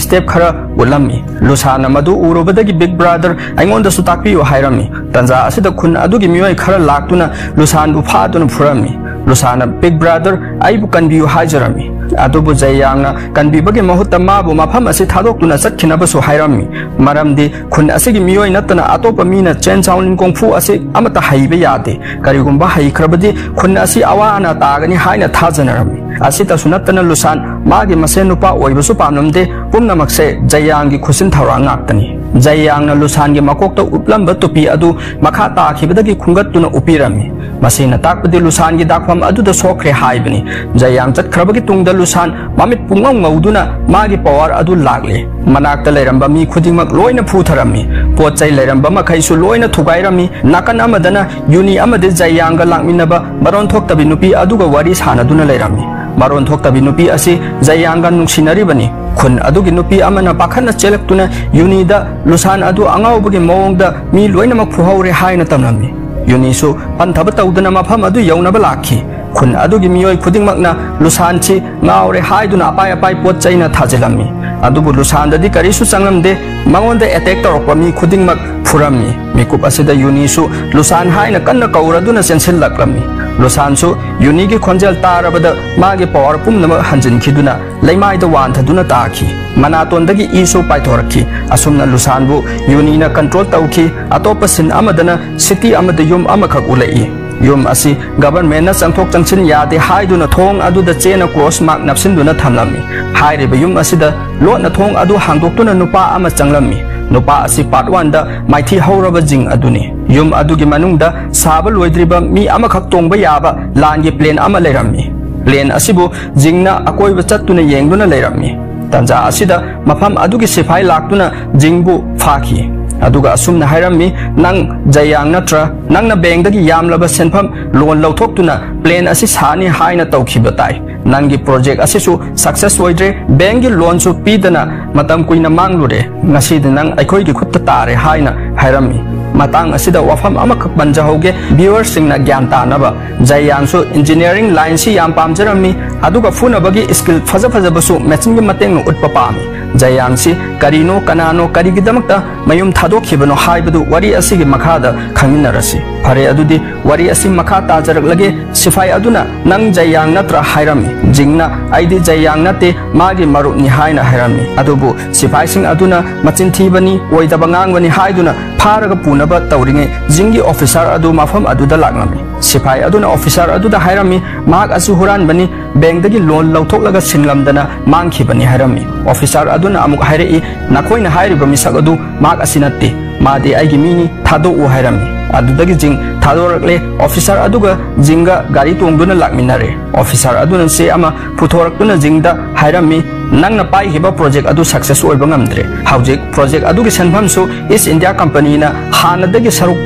step ꯈꯔ ꯎꯠꯂꯝꯃꯤ꯫ ꯂꯨꯁꯥꯟꯅ ꯃꯗꯨ ꯎꯔꯨꯕꯗꯒꯤ, "Big brother, ꯑꯩꯉꯣꯟꯗꯁꯨ ꯇꯥꯛꯄꯤꯌꯨ" ꯍꯥꯏꯔꯝꯃꯤ꯫ ꯇꯟꯖꯥ ꯑꯁꯤꯗ ꯈꯨꯟ ꯑꯗꯨꯒꯤ ꯃꯤꯑꯣꯏ ꯈꯔ ꯂꯥꯛꯇꯨꯅ ꯂꯨꯁꯥꯟꯕꯨ ꯐꯥꯗꯨꯅ ꯐꯨꯔꯝꯃꯤ꯫ ꯂꯨꯁꯥꯟꯅ, "Big brother, ꯑꯩꯕꯨ ꯀꯟꯕꯤꯌꯨ" ꯍꯥꯏꯖꯔꯝꯃꯤ꯫ ꯑꯗꯨꯕꯨ ꯖꯌꯥꯡꯅ ꯀꯟꯕꯤꯕꯒꯤ ꯃꯍꯨꯠꯇ ꯃꯥꯕꯨ ꯃꯐꯝ ꯑꯁꯤ ꯊꯥꯗꯣꯛꯇꯨꯅ ꯆꯠꯈꯤꯅꯕꯁꯨ ꯍꯥꯏꯔꯝꯃꯤ, ꯃꯔꯝꯗꯤ ꯈꯨꯟ ꯑꯁꯤꯒꯤ ꯃꯤꯑꯣꯏ ꯅꯠꯇꯅ ꯑꯇꯣꯞꯄ ꯃꯤꯅ ꯆꯦꯟ ꯁꯥꯎ ꯂꯤꯡ ꯀꯣꯡꯐꯨ ꯑꯁꯤ ꯑꯃꯠꯇ ꯍꯩꯕ ꯌꯥꯗꯦ꯫ ꯀꯔꯤꯒꯨꯝꯕ ꯍꯩꯈ꯭ꯔꯕꯗꯤ ꯈꯨꯟ ꯑꯁꯤ ꯑꯋꯥ ꯑꯅꯥ ꯇꯥꯒꯅꯤ ꯍꯥꯏꯅ ꯊꯥꯖꯅꯔꯝꯃꯤ꯫ ꯑꯁꯤꯇꯁꯨ ꯅꯠꯇꯅ ꯂꯨꯁꯥꯟ ꯃꯥꯒꯤ ꯃꯁꯦꯟ ꯅꯨꯄꯥ ꯑꯣꯏꯕꯁꯨ ꯄꯥꯝꯂꯝꯗꯦ꯫ ꯄꯨꯝꯅꯃꯛꯁꯦ ꯖꯌꯥꯡꯒꯤ ꯈꯨꯠꯁꯤꯟ ꯊꯧꯔꯥꯡ ꯉꯥꯛꯇꯅꯤ꯫ ꯖꯌꯥꯡꯅ ꯂꯨꯁꯥꯟꯒꯤ ꯃꯀꯣꯛꯇ ꯎꯞꯂꯝꯕ ꯇꯨꯄꯤ ꯑꯗꯨ ꯃꯈꯥ ꯇꯥꯈꯤꯕꯗꯒꯤ ꯈꯨꯝꯒꯠꯇꯨꯅ ꯎꯞꯄꯤꯔꯝꯃꯤ꯫ ꯃꯁꯤꯅ ꯇꯥꯛꯄꯗꯤ ꯂꯨꯁꯥꯟꯒꯤ ꯗꯥꯛꯐꯝ ꯑꯗꯨꯗ ꯁꯣꯛꯈ꯭ꯔꯦ ꯍꯥꯏꯕꯅꯤ꯫ ꯖꯌꯥꯡ ꯆꯠꯈ꯭ꯔꯕꯒꯤ ꯇꯨꯡꯗ ꯂꯨꯁꯥꯟ ꯃꯃꯤꯠ ꯄꯨꯡꯉꯧ ꯉꯧꯗꯨꯅ ꯃꯥꯒꯤ ꯄꯋꯥꯔ ꯑꯗꯨ ꯂꯥꯛꯂꯦ꯫ ꯃꯅꯥꯛꯇ ꯂꯩꯔꯝꯕ ꯃꯤ ꯈꯨꯗꯤꯡꯃꯛ ꯂꯣꯏꯅ ꯐꯨꯊꯔꯝꯃꯤ꯫ ꯄꯣꯠ ꯆꯩ ꯂꯩꯔꯝꯕ ꯃꯈꯩꯁꯨ ꯂꯣꯏꯅ ꯊꯨꯒꯥꯏꯔꯝꯃꯤ꯫ ꯅꯥꯀꯟ ꯑꯃꯗꯅ ꯌꯨꯅꯤ ꯑꯃꯗꯤ ꯖꯌꯥꯡꯒ ꯂꯥꯛꯃꯤꯟꯅꯕ ꯃꯔꯣꯟ ꯊꯣꯛꯇꯕꯤ ꯅꯨꯄꯤ ꯑꯗꯨꯒ ꯋꯥꯔꯤ ꯁꯥꯟꯅꯗꯨꯅ ꯂꯩꯔꯝꯃꯤ꯫ ꯃꯔꯣꯟ ꯊꯣꯛꯇꯕꯤ ꯅꯨꯄꯤ ꯑꯁꯤ ꯖꯌꯥꯡꯒ ꯅꯨꯡꯁꯤꯅꯔꯤꯕꯅꯤ꯫ ꯈꯨꯟ ꯑꯗꯨꯒꯤ ꯅꯨꯄꯤ ꯑꯃꯅ ꯄꯥꯈꯠꯅ ꯆꯦꯜꯂꯛꯇꯨꯅ ꯌꯨꯅꯤꯗ ꯂꯨꯁꯥꯟ ꯑꯗꯨ ꯑꯉꯥꯎꯕꯒꯤ ꯃꯑꯣꯡꯗ ꯃꯤ ꯂꯣꯏꯅꯃꯛ ꯐꯨꯍꯧꯔꯦ ꯍꯥꯏꯅ ꯇꯝꯂꯝꯃꯤ꯫ ꯌꯨꯅꯤꯁꯨ ꯍꯟꯊꯕ ꯇꯧꯗꯅ ꯃꯐꯝ ꯑꯗꯨ ꯌꯧꯅꯕ ꯂꯥꯛꯈꯤ꯫ ꯈꯨꯟ ꯑꯗꯨꯒꯤ ꯃꯤꯑꯣꯏ ꯈꯨꯗꯤꯡꯃꯛꯅ ꯂꯨꯁꯥꯟꯁꯤ ꯉꯥꯎꯔꯦ ꯍꯥꯏꯗꯨꯅ ꯑꯄꯥꯏ ꯑꯄꯥꯏ ꯄꯣꯠ ꯆꯩꯅ ꯊꯥꯖꯤꯜꯂꯝꯃꯤ꯫ ꯑꯗꯨꯕꯨ ꯂꯨꯁꯥꯟꯗꯗꯤ ꯀꯔꯤꯁꯨ ꯆꯪꯂꯝꯗꯦ꯫ ꯃꯉꯣꯟꯗ ꯑꯦꯇꯦꯛ ꯇꯧꯔꯛꯄ ꯃꯤ ꯈꯨꯗꯤꯡꯃꯛ ꯐꯨꯔꯝꯃꯤ꯫ ꯃꯤꯀꯨꯞ ꯑꯁꯤꯗ ꯌꯨꯅꯤꯁꯨ ꯂꯨꯁꯥꯟ ꯍꯥꯏꯅ ꯀꯟꯅ ꯀꯧꯔꯗꯨꯅ ꯆꯦꯟꯁꯤꯜꯂꯛꯂꯝꯃꯤ꯫ ꯂꯨꯁꯥꯟꯁꯨ ꯌꯨꯅꯤꯒꯤ ꯈꯣꯟꯖꯦꯜ ꯇꯥꯔꯕꯗ ꯃꯥꯒꯤ ꯄꯋꯥꯔ ꯄꯨꯝꯅꯃꯛ ꯍꯟꯖꯤꯟꯈꯤꯗꯨꯅ ꯂꯩꯃꯥꯏꯗ ꯋꯥꯟꯊꯗꯨꯅ ꯇꯥꯈꯤ꯫ ꯃꯅꯥꯇꯣꯟꯗꯒꯤ ꯏꯁꯨ ꯄꯥꯏꯊꯣꯔꯛꯈꯤ꯫ ꯑꯁꯨꯝꯅ ꯂꯨꯁꯥꯟꯕꯨ ꯌꯨꯅꯤꯅ ꯀꯟꯇ꯭ꯔꯣꯜ ꯇꯧꯈꯤ꯫ ꯑꯇꯣꯞꯄ ꯁꯤꯟ ꯑꯃꯗꯅ ꯁꯤꯇꯤ ꯑꯃꯗ ꯌꯨꯝ ꯑꯃꯈꯛ ꯎꯠꯂꯛꯏ꯫ ꯌꯨꯝ ꯑꯁꯤ ꯒꯚꯔꯟꯃꯦꯟꯠꯅ ꯆꯪꯊꯣꯛ ꯆꯪꯁꯤꯟ ꯌꯥꯗꯦ ꯍꯥꯏꯗꯨꯅ ꯊꯣꯡ ꯑꯗꯨꯗ ꯆꯦꯅ ꯀ꯭ꯔꯣꯁ ꯃꯥꯔꯛ ꯅꯞꯁꯤꯟꯗꯨꯅ ꯊꯝꯂꯝꯃꯤ꯫ ꯍꯥꯏꯔꯤꯕ ꯌꯨꯝ ꯑꯁꯤꯗ ꯂꯣꯠꯅ ꯊꯣꯡ ꯑꯗꯨ ꯍꯥꯡꯗꯣꯛꯇꯨꯅ ꯅꯨꯄꯥ ꯑꯃ ꯆꯪꯂꯝꯃꯤ꯫ ꯅꯨꯄꯥ ꯑꯁꯤ ꯄꯥꯔꯠ ꯋꯥꯟꯗ ꯃꯥꯏꯊꯤ ꯍꯧꯔꯕ ꯖꯤꯡ ꯑꯗꯨꯅꯤ꯫ ꯌꯨꯝ ꯑꯗꯨꯒꯤ ꯃꯅꯨꯡꯗ ꯁꯥꯕ ꯂꯣꯏꯗ꯭ꯔꯤꯕ ꯃꯤ ꯑꯃꯈꯛ ꯇꯣꯡꯕ ꯌꯥꯕ ꯂꯥꯟꯒꯤ ꯄ꯭ꯂꯦꯟ ꯑꯃ ꯂꯩꯔꯝꯃꯤ꯫ ꯄ꯭ꯂꯦꯟ ꯑꯁꯤꯕꯨ ꯖꯤꯡꯅ ꯑꯀꯣꯏꯕ ꯆꯠꯇꯨꯅ ꯌꯦꯡꯗꯨꯅ ꯂꯩꯔꯝꯃꯤ꯫ ꯇꯟꯖꯥ ꯑꯁꯤꯗ ꯃꯐꯝ ꯑꯗꯨꯒꯤ ꯁꯤꯐꯥꯏ ꯂꯥꯛꯇꯨꯅ ꯖꯤꯡꯕꯨ ꯐꯥꯈꯤ꯫ ꯑꯗꯨꯒ ꯑꯁꯨꯝꯅ ꯍꯥꯏꯔꯝꯃꯤ, "ꯅꯪ ꯖꯌꯥꯡ ꯅꯠꯇ꯭ꯔꯥ? ꯅꯪꯅ ꯕꯦꯡꯗꯒꯤ ꯌꯥꯝꯂꯕ ꯁꯦꯟꯐꯝ ꯂꯣꯟ ꯂꯧꯊꯣꯛꯇꯨꯅ ꯄ꯭ꯂꯦꯟ ꯑꯁꯤ ꯁꯥꯅꯤ ꯍꯥꯏꯅ ꯇꯧꯈꯤꯕ ꯇꯥꯏ꯫ ꯅꯪꯒꯤ ꯄ꯭ꯔꯣꯖꯦꯛ ꯑꯁꯤꯁꯨ ꯁꯛꯁꯦꯁ ꯑꯣꯏꯗ꯭ꯔꯦ, ꯕꯦꯡꯒꯤ ꯂꯣꯟꯁꯨ ꯄꯤꯗꯅ ꯃꯇꯝ ꯀꯨꯏꯅ ꯃꯥꯡꯂꯨꯔꯦ꯫ ꯉꯁꯤꯗꯤ ꯅꯪ ꯑꯩꯈꯣꯏꯒꯤ ꯈꯨꯠꯇ ꯇꯥꯔꯦ" ꯍꯥꯏꯅ ꯍꯥꯏꯔꯝꯃꯤ꯫ ꯃꯇꯥꯡ ꯑꯁꯤꯗ ꯋꯥꯐꯝ ꯑꯃꯈꯛ ꯄꯟꯖꯍꯧꯒꯦ, ꯚ꯭ꯌꯨꯋꯔꯁꯤꯡꯅ ꯒ꯭ꯌꯥꯟ ꯇꯥꯅꯕ꯫ ꯖꯌꯥꯡꯁꯨ ꯏꯟꯖꯤꯅꯤꯌꯥꯔꯤꯡ ꯂꯥꯏꯟꯁꯤ ꯌꯥꯝ ꯄꯥꯝꯖꯔꯝꯃꯤ, ꯑꯗꯨꯒ ꯐꯨꯅꯕꯒꯤ ꯁ꯭ꯀꯤꯜ ꯐꯖ ꯐꯖꯕꯁꯨ ꯃꯦꯆꯤꯟꯒꯤ ꯃꯇꯦꯡꯅ ꯎꯠꯄ ꯄꯥꯝꯃꯤ꯫ ꯖꯌꯥꯡꯁꯤ ꯀꯔꯤꯅꯣ, ꯀꯅꯥꯅꯣ, ꯀꯔꯤꯒꯤꯗꯃꯛꯇ ꯃꯌꯨꯝ ꯊꯥꯗꯣꯛꯈꯤꯕꯅꯣ ꯍꯥꯏꯕꯗꯨ ꯋꯥꯔꯤ ꯑꯁꯤꯒꯤ ꯃꯈꯥꯗ ꯈꯪꯃꯤꯟꯅꯔꯁꯤ꯫ ꯐꯔꯦ, ꯑꯗꯨꯗꯤ "ꯋꯥꯔꯤ ꯑꯁꯤ ꯃꯈꯥ ꯇꯥꯖꯔꯛꯂꯒꯦ꯫ ꯁꯤꯐꯥꯏ ꯑꯗꯨꯅ, 'ꯅꯪ ꯖꯌꯥꯡ ꯅꯠꯇ꯭ꯔꯥ?' ꯍꯥꯏꯔꯝꯃꯤ꯫ ꯖꯤꯡꯅ, "ꯑꯩꯗꯤ ꯖꯌꯥꯡ ꯅꯠꯇꯦ, ꯃꯥꯒꯤ ꯃꯔꯨꯞꯅꯤ" ꯍꯥꯏꯅ ꯍꯥꯏꯔꯝꯃꯤ꯫ ꯑꯗꯨꯕꯨ ꯁꯤꯐꯥꯏꯁꯤꯡ ꯑꯗꯨꯅ, "ꯃꯆꯤꯟ ꯊꯤꯕꯅꯤ, ꯑꯣꯏꯗꯕ ꯉꯥꯡꯕꯅꯤ" ꯍꯥꯏꯗꯨꯅ ꯐꯥꯔꯒ ꯄꯨꯅꯕ ꯇꯧꯔꯤꯉꯩ, ꯖꯤꯡꯒꯤ ꯑꯣꯐꯤꯁꯥꯔ ꯑꯗꯨ ꯃꯐꯝ ꯑꯗꯨꯗ ꯂꯥꯛꯂꯝꯃꯤ꯫ ꯁꯤꯐꯥꯏ ꯑꯗꯨꯅ ꯑꯣꯐꯤꯁꯥꯔ ꯑꯗꯨꯗ ꯍꯥꯏꯔꯝꯃꯤ, "ꯃꯍꯥꯛ ꯑꯁꯤ ꯍꯨꯔꯥꯟꯕꯅꯤ, ꯕꯦꯡꯗꯒꯤ ꯂꯣꯟ ꯂꯧꯊꯣꯛꯂꯒ ꯁꯤꯡꯂꯝꯗꯅ ꯃꯥꯡꯈꯤꯕꯅꯤ" ꯍꯥꯏꯔꯝꯃꯤ꯫ ꯑꯣꯐꯤꯁꯥꯔ ꯑꯗꯨꯅ ꯑꯃꯨꯛ ꯍꯥꯏꯔꯛꯏ, "ꯅꯈꯣꯏꯅ ꯍꯥꯏꯔꯤꯕ ꯃꯤꯁꯛ ꯑꯗꯨ ꯃꯍꯥꯛ ꯑꯁꯤ ꯅꯠꯇꯦ, ꯃꯥꯗꯤ ꯑꯩꯒꯤ ꯃꯤꯅꯤ, ꯊꯥꯗꯣꯛꯎ" ꯍꯥꯏꯔꯝꯃꯤ꯫ ꯑꯗꯨꯗꯒꯤ ꯖꯤꯡ ꯊꯥꯗꯣꯔꯛꯂꯦ꯫ ꯑꯣꯐꯤꯁꯥꯔ ꯑꯗꯨꯒ ꯖꯤꯡꯒ ꯒꯥꯔꯤ ꯇꯣꯡꯗꯨꯅ ꯂꯥꯛꯃꯤꯟꯅꯔꯦ꯫ ꯑꯣꯐꯤꯁꯥꯔ ꯑꯗꯨꯅ ꯆꯦ ꯑꯃ ꯄꯨꯊꯣꯔꯛꯇꯨꯅ ꯖꯤꯡꯗ ꯍꯥꯏꯔꯝꯃꯤ, "ꯅꯪꯅ ꯄꯥꯏꯈꯤꯕ ꯄ꯭ꯔꯣꯖꯦꯛ ꯑꯗꯨ ꯁꯛꯁꯦꯁ ꯑꯣꯏꯕ ꯉꯝꯗ꯭ꯔꯦ꯫ ꯍꯧꯖꯤꯛ ꯄ꯭ꯔꯣꯖꯦꯛ ꯑꯗꯨꯒꯤ ꯁꯦꯟꯐꯝꯁꯨ ꯏꯁ ꯏꯟꯗꯤꯌꯥ ꯀꯝꯄꯅꯤꯅ ꯍꯥꯟꯅꯗꯒꯤ ꯁꯔꯨꯛ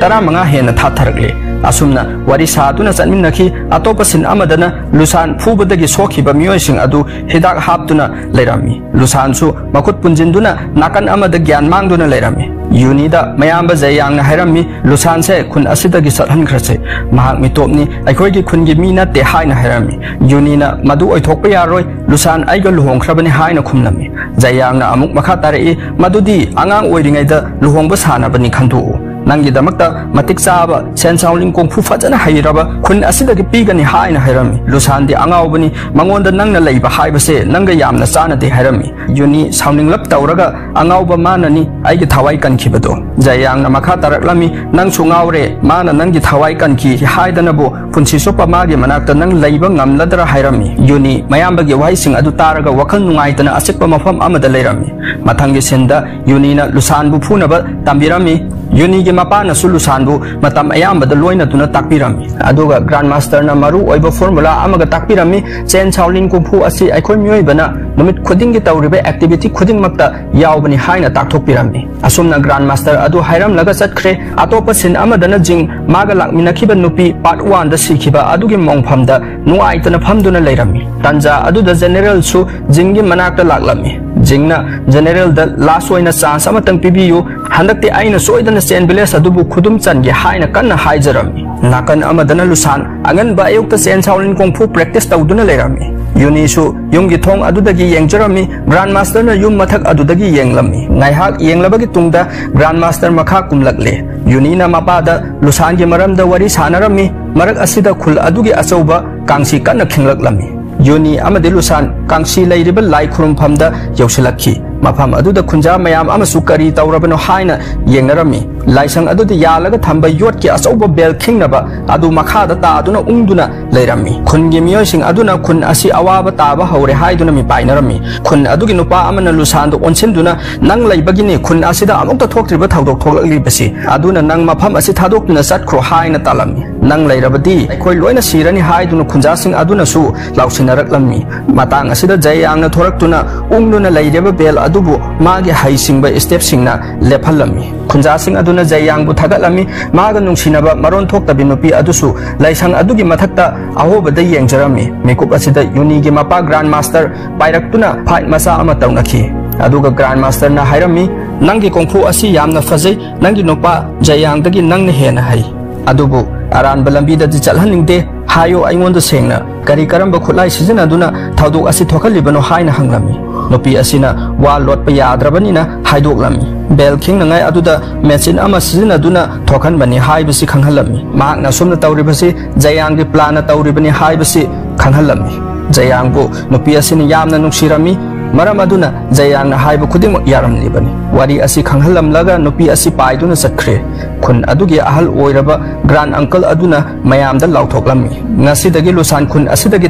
ꯇꯔꯥꯃꯉꯥ ꯍꯦꯟꯅ ꯊꯥꯊꯔꯛꯂꯦ"꯫ ꯑꯁꯨꯝꯅ ꯋꯥꯔꯤ ꯁꯥꯗꯨꯅ ꯆꯠꯃꯤꯟꯅꯈꯤ꯫ ꯑꯇꯣꯞꯄ ꯁꯤꯟ ꯑꯃꯗꯅ ꯂꯨꯁꯥꯟ ꯐꯨꯕꯗꯒꯤ ꯁꯣꯛꯈꯤꯕ ꯃꯤꯑꯣꯏꯁꯤꯡ ꯑꯗꯨ ꯍꯤꯗꯥꯛ ꯍꯥꯞꯇꯨꯅ ꯂꯩꯔꯝꯃꯤ꯫ ꯂꯨꯁꯥꯟꯁꯨ ꯃꯈꯨꯠ ꯄꯨꯟꯁꯤꯟꯗꯨꯅ ꯅꯥꯀꯟ ꯑꯃꯗ ꯒ꯭ꯌꯥꯟ ꯃꯥꯡꯗꯨꯅ ꯂꯩꯔꯝꯃꯤ꯫ ꯌꯨꯅꯤꯗ ꯃꯌꯥꯝꯕ ꯖꯌꯥꯡꯅ ꯍꯥꯏꯔꯝꯃꯤ, "ꯂꯨꯁꯥꯟꯁꯦ ꯈꯨꯟ ꯑꯁꯤꯗꯒꯤ ꯆꯠꯍꯟꯈ꯭ꯔꯁꯦ꯫ ꯃꯍꯥꯛ ꯃꯤꯇꯣꯞꯅꯤ, ꯑꯩꯈꯣꯏꯒꯤ ꯈꯨꯟꯒꯤ ꯃꯤ ꯅꯠꯇꯦ" ꯍꯥꯏꯅ ꯍꯥꯏꯔꯝꯃꯤ꯫ ꯌꯨꯅꯤꯅ, "ꯃꯗꯨ ꯑꯣꯏꯊꯣꯛꯄ ꯌꯥꯔꯣꯏ, ꯂꯨꯁꯥꯟ ꯑꯩꯒ ꯂꯨꯍꯣꯡꯈ꯭ꯔꯕꯅꯤ" ꯍꯥꯏꯅ ꯈꯨꯝꯂꯝꯃꯤ꯫ ꯖꯌꯥꯡꯅ ꯑꯃꯨꯛ ꯃꯈꯥ ꯇꯥꯔꯛꯏ, "ꯃꯗꯨꯗꯤ ꯑꯉꯥꯡ ꯑꯣꯏꯔꯤꯉꯩꯗ ꯂꯨꯍꯣꯡꯕ ꯁꯥꯅꯕꯅꯤ ꯈꯟꯗꯣꯛꯎ꯫ ꯅꯪꯒꯤꯗꯃꯛꯇ ꯃꯇꯤꯛ ꯆꯥꯕ ꯁꯦꯟ ꯁꯥꯎꯂꯤꯟ ꯀꯣꯡꯐꯨ ꯐꯖꯅ ꯍꯩꯔꯕ ꯈꯨꯟ ꯑꯁꯤꯗꯒꯤ ꯄꯤꯒꯅꯤ" ꯍꯥꯏꯅ ꯍꯥꯏꯔꯝꯃꯤ꯫ "ꯂꯨꯁꯥꯟꯗꯤ ꯑꯉꯥꯎꯕꯅꯤ, ꯃꯉꯣꯟꯗ ꯅꯪꯅ ꯂꯩꯕ ꯍꯥꯏꯕꯁꯦ ꯅꯪꯒ ꯌꯥꯝꯅ ꯆꯥꯟꯅꯗꯦ" ꯍꯥꯏꯔꯝꯃꯤ꯫ ꯌꯨꯅꯤ ꯁꯥꯎꯅꯤꯡꯂꯞ ꯇꯧꯔꯒ, "ꯑꯉꯥꯎꯕ ꯃꯥꯅꯅꯤ ꯑꯩꯒꯤ ꯊꯋꯥꯏ ꯀꯟꯈꯤꯕꯗꯣ"꯫ ꯖꯌꯥꯡꯅ ꯃꯈꯥ ꯇꯥꯔꯛꯂꯝꯃꯤ, "ꯅꯪꯁꯨ ꯉꯥꯎꯔꯦ, ꯃꯥꯅ ꯅꯪꯒꯤ ꯊꯋꯥꯏ ꯀꯟꯈꯤ ꯍꯥꯏꯗꯅꯕꯨ ꯄꯨꯟꯁꯤ ꯆꯨꯞꯄ ꯃꯥꯒꯤ ꯃꯅꯥꯛꯇ ꯅꯪ ꯂꯩꯕ ꯉꯝꯂꯗ꯭ꯔꯥ?" ꯍꯥꯏꯔꯝꯃꯤ꯫ ꯌꯨꯅꯤ ꯃꯌꯥꯝꯕꯒꯤ ꯋꯥꯍꯩꯁꯤꯡ ꯑꯗꯨ ꯇꯥꯔꯒ ꯋꯥꯈꯜ ꯅꯨꯡꯉꯥꯏꯇꯅ ꯑꯆꯤꯛꯄ ꯃꯐꯝ ꯑꯃꯗ ꯂꯩꯔꯝꯃꯤ꯫ ꯃꯊꯪꯒꯤ ꯁꯤꯟꯗ ꯌꯨꯅꯤꯅ ꯂꯨꯁꯥꯟꯕꯨ ꯐꯨꯅꯕ ꯇꯝꯕꯤꯔꯝꯃꯤ꯫ ꯌꯨꯅꯤꯒꯤ ꯃꯄꯥꯅꯁꯨ ꯂꯨꯁꯥꯟꯕꯨ ꯃꯇꯝ ꯑꯌꯥꯝꯕꯗ ꯂꯣꯏꯅꯗꯨꯅ ꯇꯥꯛꯄꯤꯔꯝꯃꯤ꯫ ꯑꯗꯨꯒ ꯒ꯭ꯔꯥꯟ ꯃꯥꯁꯇꯔꯅ ꯃꯔꯨ ꯑꯣꯏꯕ ꯐꯣꯔꯃꯨꯂꯥ ꯑꯃꯒ ꯇꯥꯛꯄꯤꯔꯝꯃꯤ, "ꯆꯦꯟ ꯁꯥꯎꯂꯤꯟ ꯀꯨꯡꯐꯨ ꯑꯁꯤ ꯑꯩꯈꯣꯏ ꯃꯤꯑꯣꯏꯕꯅ ꯅꯨꯃꯤꯠ ꯈꯨꯗꯤꯡꯒꯤ ꯇꯧꯔꯤꯕ ꯑꯦꯛꯇꯤꯚꯤꯇꯤ ꯈꯨꯗꯤꯡꯃꯛꯇ ꯌꯥꯎꯕꯅꯤ" ꯍꯥꯏꯅ ꯇꯥꯛꯊꯣꯛꯄꯤꯔꯝꯃꯤ꯫ ꯑꯁꯨꯝꯅ ꯒ꯭ꯔꯥꯟ ꯃꯥꯁꯇꯔ ꯑꯗꯨ ꯍꯥꯏꯔꯝꯂꯒ ꯆꯠꯈ꯭ꯔꯦ꯫ ꯑꯇꯣꯞꯄ ꯁꯤꯟ ꯑꯃꯗꯅ ꯖꯤꯡ ꯃꯥꯒ ꯂꯥꯛꯃꯤꯟꯅꯈꯤꯕ ꯅꯨꯄꯤ ꯄꯥꯔꯠ ꯋꯥꯟꯗ ꯁꯤꯈꯤꯕ ꯑꯗꯨꯒꯤ ꯃꯣꯡꯐꯝꯗ ꯅꯨꯡꯉꯥꯏꯇꯅ ꯐꯝꯗꯨꯅ ꯂꯩꯔꯝꯃꯤ꯫ ꯇꯟꯖꯥ ꯑꯗꯨꯗ ꯖꯦꯅꯦꯔꯦꯜꯁꯨ ꯖꯤꯡꯒꯤ ꯃꯅꯥꯛꯇ ꯂꯥꯛꯂꯝꯃꯤ꯫ ꯖꯤꯡꯅ ꯖꯦꯅꯦꯔꯦꯜꯗ ꯂꯥꯁ ꯑꯣꯏꯅ ꯆꯥꯟꯁ ꯑꯃꯇꯪ ꯄꯤꯕꯤꯌꯨ, ꯍꯟꯗꯛꯇꯤ ꯑꯩꯅ ꯁꯣꯏꯗꯅ ꯆꯦꯟ ꯚꯤꯂꯦꯖ ꯑꯗꯨꯕꯨ ꯈꯨꯗꯨꯝ ꯆꯟꯒꯦ ꯍꯥꯏꯅ ꯀꯟꯅ ꯍꯥꯏꯖꯔꯝꯃꯤ꯫ ꯅꯥꯀꯟ ꯑꯃꯗꯅ ꯂꯨꯁꯥꯟ ꯑꯉꯟꯕ ꯑꯌꯨꯛꯇ ꯆꯦꯟ ꯁꯥꯎꯂꯤꯟ ꯀꯣꯡꯐꯨ ꯄ꯭ꯔꯦꯛꯇꯤꯁ ꯇꯧꯗꯨꯅ ꯂꯩꯔꯝꯃꯤ꯫ ꯌꯨꯅꯤꯁꯨ ꯌꯨꯝꯒꯤ ꯊꯣꯡ ꯑꯗꯨꯗꯒꯤ ꯌꯦꯡꯖꯔꯝꯃꯤ꯫ ꯒ꯭ꯔꯥꯟ ꯃꯥꯁꯇꯔꯅ ꯌꯨꯝ ꯃꯊꯛ ꯑꯗꯨꯗꯒꯤ ꯌꯦꯡꯂꯝꯃꯤ꯫ ꯉꯥꯏꯍꯥꯛ ꯌꯦꯡꯂꯕꯒꯤ ꯇꯨꯡꯗ ꯒ꯭ꯔꯥꯟ ꯃꯥꯁꯇꯔ ꯃꯈꯥ ꯀꯨꯝꯂꯛꯂꯦ꯫ ꯌꯨꯅꯤꯅ ꯃꯄꯥꯗ ꯂꯨꯁꯥꯟꯒꯤ ꯃꯔꯝꯗ ꯋꯥꯔꯤ ꯁꯥꯟꯅꯔꯝꯃꯤ꯫ ꯃꯔꯛ ꯑꯁꯤꯗ ꯈꯨꯜ ꯑꯗꯨꯒꯤ ꯑꯆꯧꯕ ꯀꯥꯡꯁꯤ ꯀꯟꯅ ꯈꯤꯡꯂꯛꯂꯝꯃꯤ꯫ ꯌꯨꯅꯤ ꯑꯃꯗꯤ ꯂꯨꯁꯥꯟ ꯀꯥꯡꯁꯤ ꯂꯩꯔꯤꯕ ꯂꯥꯏ ꯈꯨꯔꯨꯝꯐꯝꯗ ꯌꯧꯁꯤꯜꯂꯛꯈꯤ꯫ ꯃꯐꯝ ꯑꯗꯨꯗ ꯈꯨꯟꯖꯥ ꯃꯌꯥꯝ ꯑꯃꯁꯨ ꯀꯔꯤ ꯇꯧꯔꯕꯅꯣ ꯍꯥꯏꯅ ꯌꯦꯡꯅꯔꯝꯃꯤ꯫ ꯂꯥꯏꯁꯪ ꯑꯗꯨꯗ ꯌꯥꯜꯂꯒ ꯊꯝꯕ ꯌꯣꯠꯀꯤ ꯑꯆꯧꯕ ꯕꯦꯜ ꯈꯤꯡꯅꯕ ꯑꯗꯨ ꯃꯈꯥꯗ ꯇꯥꯗꯨꯅ ꯎꯪꯗꯨꯅ ꯂꯩꯔꯝꯃꯤ꯫ ꯈꯨꯟꯒꯤ ꯃꯤꯑꯣꯏꯁꯤꯡ ꯑꯗꯨꯅ ꯈꯨꯟ ꯑꯁꯤ ꯑꯋꯥꯕ ꯇꯥꯕ ꯍꯧꯔꯦ ꯍꯥꯏꯗꯨꯅ ꯃꯤꯄꯥꯏꯅꯔꯝꯃꯤ꯫ ꯈꯨꯟ ꯑꯗꯨꯒꯤ ꯅꯨꯄꯥ ꯑꯃꯅ ꯂꯨꯁꯥꯟꯗ ꯑꯣꯟꯁꯤꯟꯗꯨꯅ, "ꯅꯪ ꯂꯩꯕꯒꯤꯅꯤ ꯈꯨꯟ ꯑꯁꯤꯗ ꯑꯃꯨꯛꯇ ꯊꯣꯛꯇ꯭ꯔꯤꯕ ꯊꯧꯗꯣꯛ ꯊꯣꯛꯂꯛꯂꯤꯕꯁꯤ, ꯑꯗꯨꯅ ꯅꯪ ꯃꯐꯝ ꯑꯁꯤ ꯊꯥꯗꯣꯛꯇꯨꯅ ꯆꯠꯈ꯭ꯔꯣ" ꯍꯥꯏꯅ ꯇꯥꯜꯂꯝꯃꯤ꯫ "ꯅꯪ ꯂꯩꯔꯕꯗꯤ ꯑꯩꯈꯣꯏ ꯂꯣꯏꯅ ꯁꯤꯔꯅꯤ" ꯍꯥꯏꯗꯨꯅ ꯈꯨꯟꯖꯥꯁꯤꯡ ꯑꯗꯨꯅꯁꯨ ꯂꯥꯎꯁꯤꯟꯅꯔꯛꯂꯝꯃꯤ꯫ ꯃꯇꯥꯡ ꯑꯁꯤꯗ ꯖꯌꯥꯡꯅ ꯊꯣꯔꯛꯇꯨꯅ ꯎꯪꯗꯨꯅ ꯂꯩꯔꯤꯕ ꯕꯦꯜ ꯑꯗꯨꯕꯨ ꯃꯥꯒꯤ ꯍꯩꯁꯤꯡꯕ ꯁ꯭ꯇꯦꯞꯁꯤꯡꯅ ꯂꯦꯞꯍꯜꯂꯝꯃꯤ꯫ ꯈꯨꯟꯖꯥꯁꯤꯡ ꯑꯗꯨꯅ ꯖꯌꯥꯡꯕꯨ ꯊꯥꯒꯠꯂꯝꯃꯤ꯫ ꯃꯥꯒ ꯅꯨꯡꯁꯤꯅꯕ ꯃꯔꯣꯟ ꯊꯣꯛꯇꯕꯤ ꯅꯨꯄꯤ ꯑꯗꯨꯁꯨ ꯂꯥꯏꯁꯪ ꯑꯗꯨꯒꯤ ꯃꯊꯛꯇ ꯑꯍꯣꯕꯗ ꯌꯦꯡꯖꯔꯝꯃꯤ꯫ ꯃꯤꯀꯨꯞ ꯑꯁꯤꯗ ꯌꯨꯅꯤꯒꯤ ꯃꯄꯥ ꯒ꯭ꯔꯥꯟ ꯃꯥꯁꯇꯔ ꯄꯥꯏꯔꯛꯇꯨꯅ ꯐꯥꯏꯠ ꯃꯆꯥ ꯑꯃ ꯇꯧꯅꯈꯤ꯫ ꯑꯗꯨꯒ ꯒ꯭ꯔꯥꯟ ꯃꯥꯁꯇꯔꯅ ꯍꯥꯏꯔꯝꯃꯤ, "ꯅꯪꯒꯤ ꯀꯣꯡꯐꯨ ꯑꯁꯤ ꯌꯥꯝꯅ ꯐꯖꯩ, ꯅꯪꯒꯤ ꯅꯨꯄꯥ ꯖꯌꯥꯡꯗꯒꯤ ꯅꯪꯅ ꯍꯦꯟꯅ ꯍꯩ꯫ ꯑꯗꯨꯕꯨ ꯑꯔꯥꯟꯕ ꯂꯝꯕꯤꯗꯗꯤ ꯆꯠꯍꯟꯅꯤꯡꯗꯦ꯫ ꯍꯥꯏꯌꯨ ꯑꯩꯉꯣꯟꯗ ꯁꯦꯡꯅ, ꯀꯔꯤ ꯀꯔꯝꯕ ꯈꯨꯠꯂꯥꯏ ꯁꯤꯖꯤꯟꯅꯗꯨꯅ ꯊꯧꯗꯣꯛ ꯑꯁꯤ ꯊꯣꯛꯍꯜꯂꯤꯕꯅꯣ?" ꯍꯥꯏꯅ ꯍꯪꯂꯝꯃꯤ꯫ ꯅꯨꯄꯤ ꯑꯁꯤꯅ ꯋꯥ ꯂꯣꯠꯄ ꯌꯥꯗ꯭ꯔꯕꯅꯤꯅ ꯍꯥꯏꯗꯣꯛꯂꯝꯃꯤ꯫ ꯕꯦꯜ ꯈꯤꯡꯅꯉꯥꯏ ꯑꯗꯨꯗ ꯃꯦꯆꯤꯟ ꯑꯃ ꯁꯤꯖꯤꯟꯅꯗꯨꯅ ꯊꯣꯛꯍꯟꯕꯅꯤ ꯍꯥꯏꯕꯁꯤ ꯈꯪꯍꯜꯂꯝꯃꯤ꯫ ꯃꯍꯥꯛꯅ ꯑꯁꯨꯝꯅ ꯇꯧꯔꯤꯕꯁꯤ ꯖꯌꯥꯡꯒꯤ ꯄ꯭ꯂꯥꯟꯅ ꯇꯧꯔꯤꯕꯅꯤ ꯍꯥꯏꯕꯁꯤ ꯈꯪꯍꯜꯂꯝꯃꯤ꯫ ꯖꯌꯥꯡꯕꯨ ꯅꯨꯄꯤ ꯑꯁꯤꯅ ꯌꯥꯝꯅ ꯅꯨꯡꯁꯤꯔꯝꯃꯤ꯫ ꯃꯔꯝ ꯑꯗꯨꯅ ꯖꯌꯥꯡꯅ ꯍꯥꯏꯕ ꯈꯨꯗꯤꯡꯃꯛ ꯌꯥꯔꯝꯂꯤꯕꯅꯤ꯫ ꯋꯥꯔꯤ ꯑꯁꯤ ꯈꯪꯍꯜꯂꯝꯂꯒ ꯅꯨꯄꯤ ꯑꯁꯤ ꯄꯥꯏꯗꯨꯅ ꯆꯠꯈ꯭ꯔꯦ꯫ ꯈꯨꯟ ꯑꯗꯨꯒꯤ ꯑꯍꯜ ꯑꯣꯏꯔꯕ ꯒ꯭ꯔꯥꯟ ꯑꯪꯀꯜ ꯑꯗꯨꯅ ꯃꯌꯥꯝꯗ ꯂꯥꯎꯊꯣꯛꯂꯝꯃꯤ, "ꯉꯁꯤꯗꯒꯤ ꯂꯨꯁꯥꯟ ꯈꯨꯟ ꯑꯁꯤꯗꯒꯤ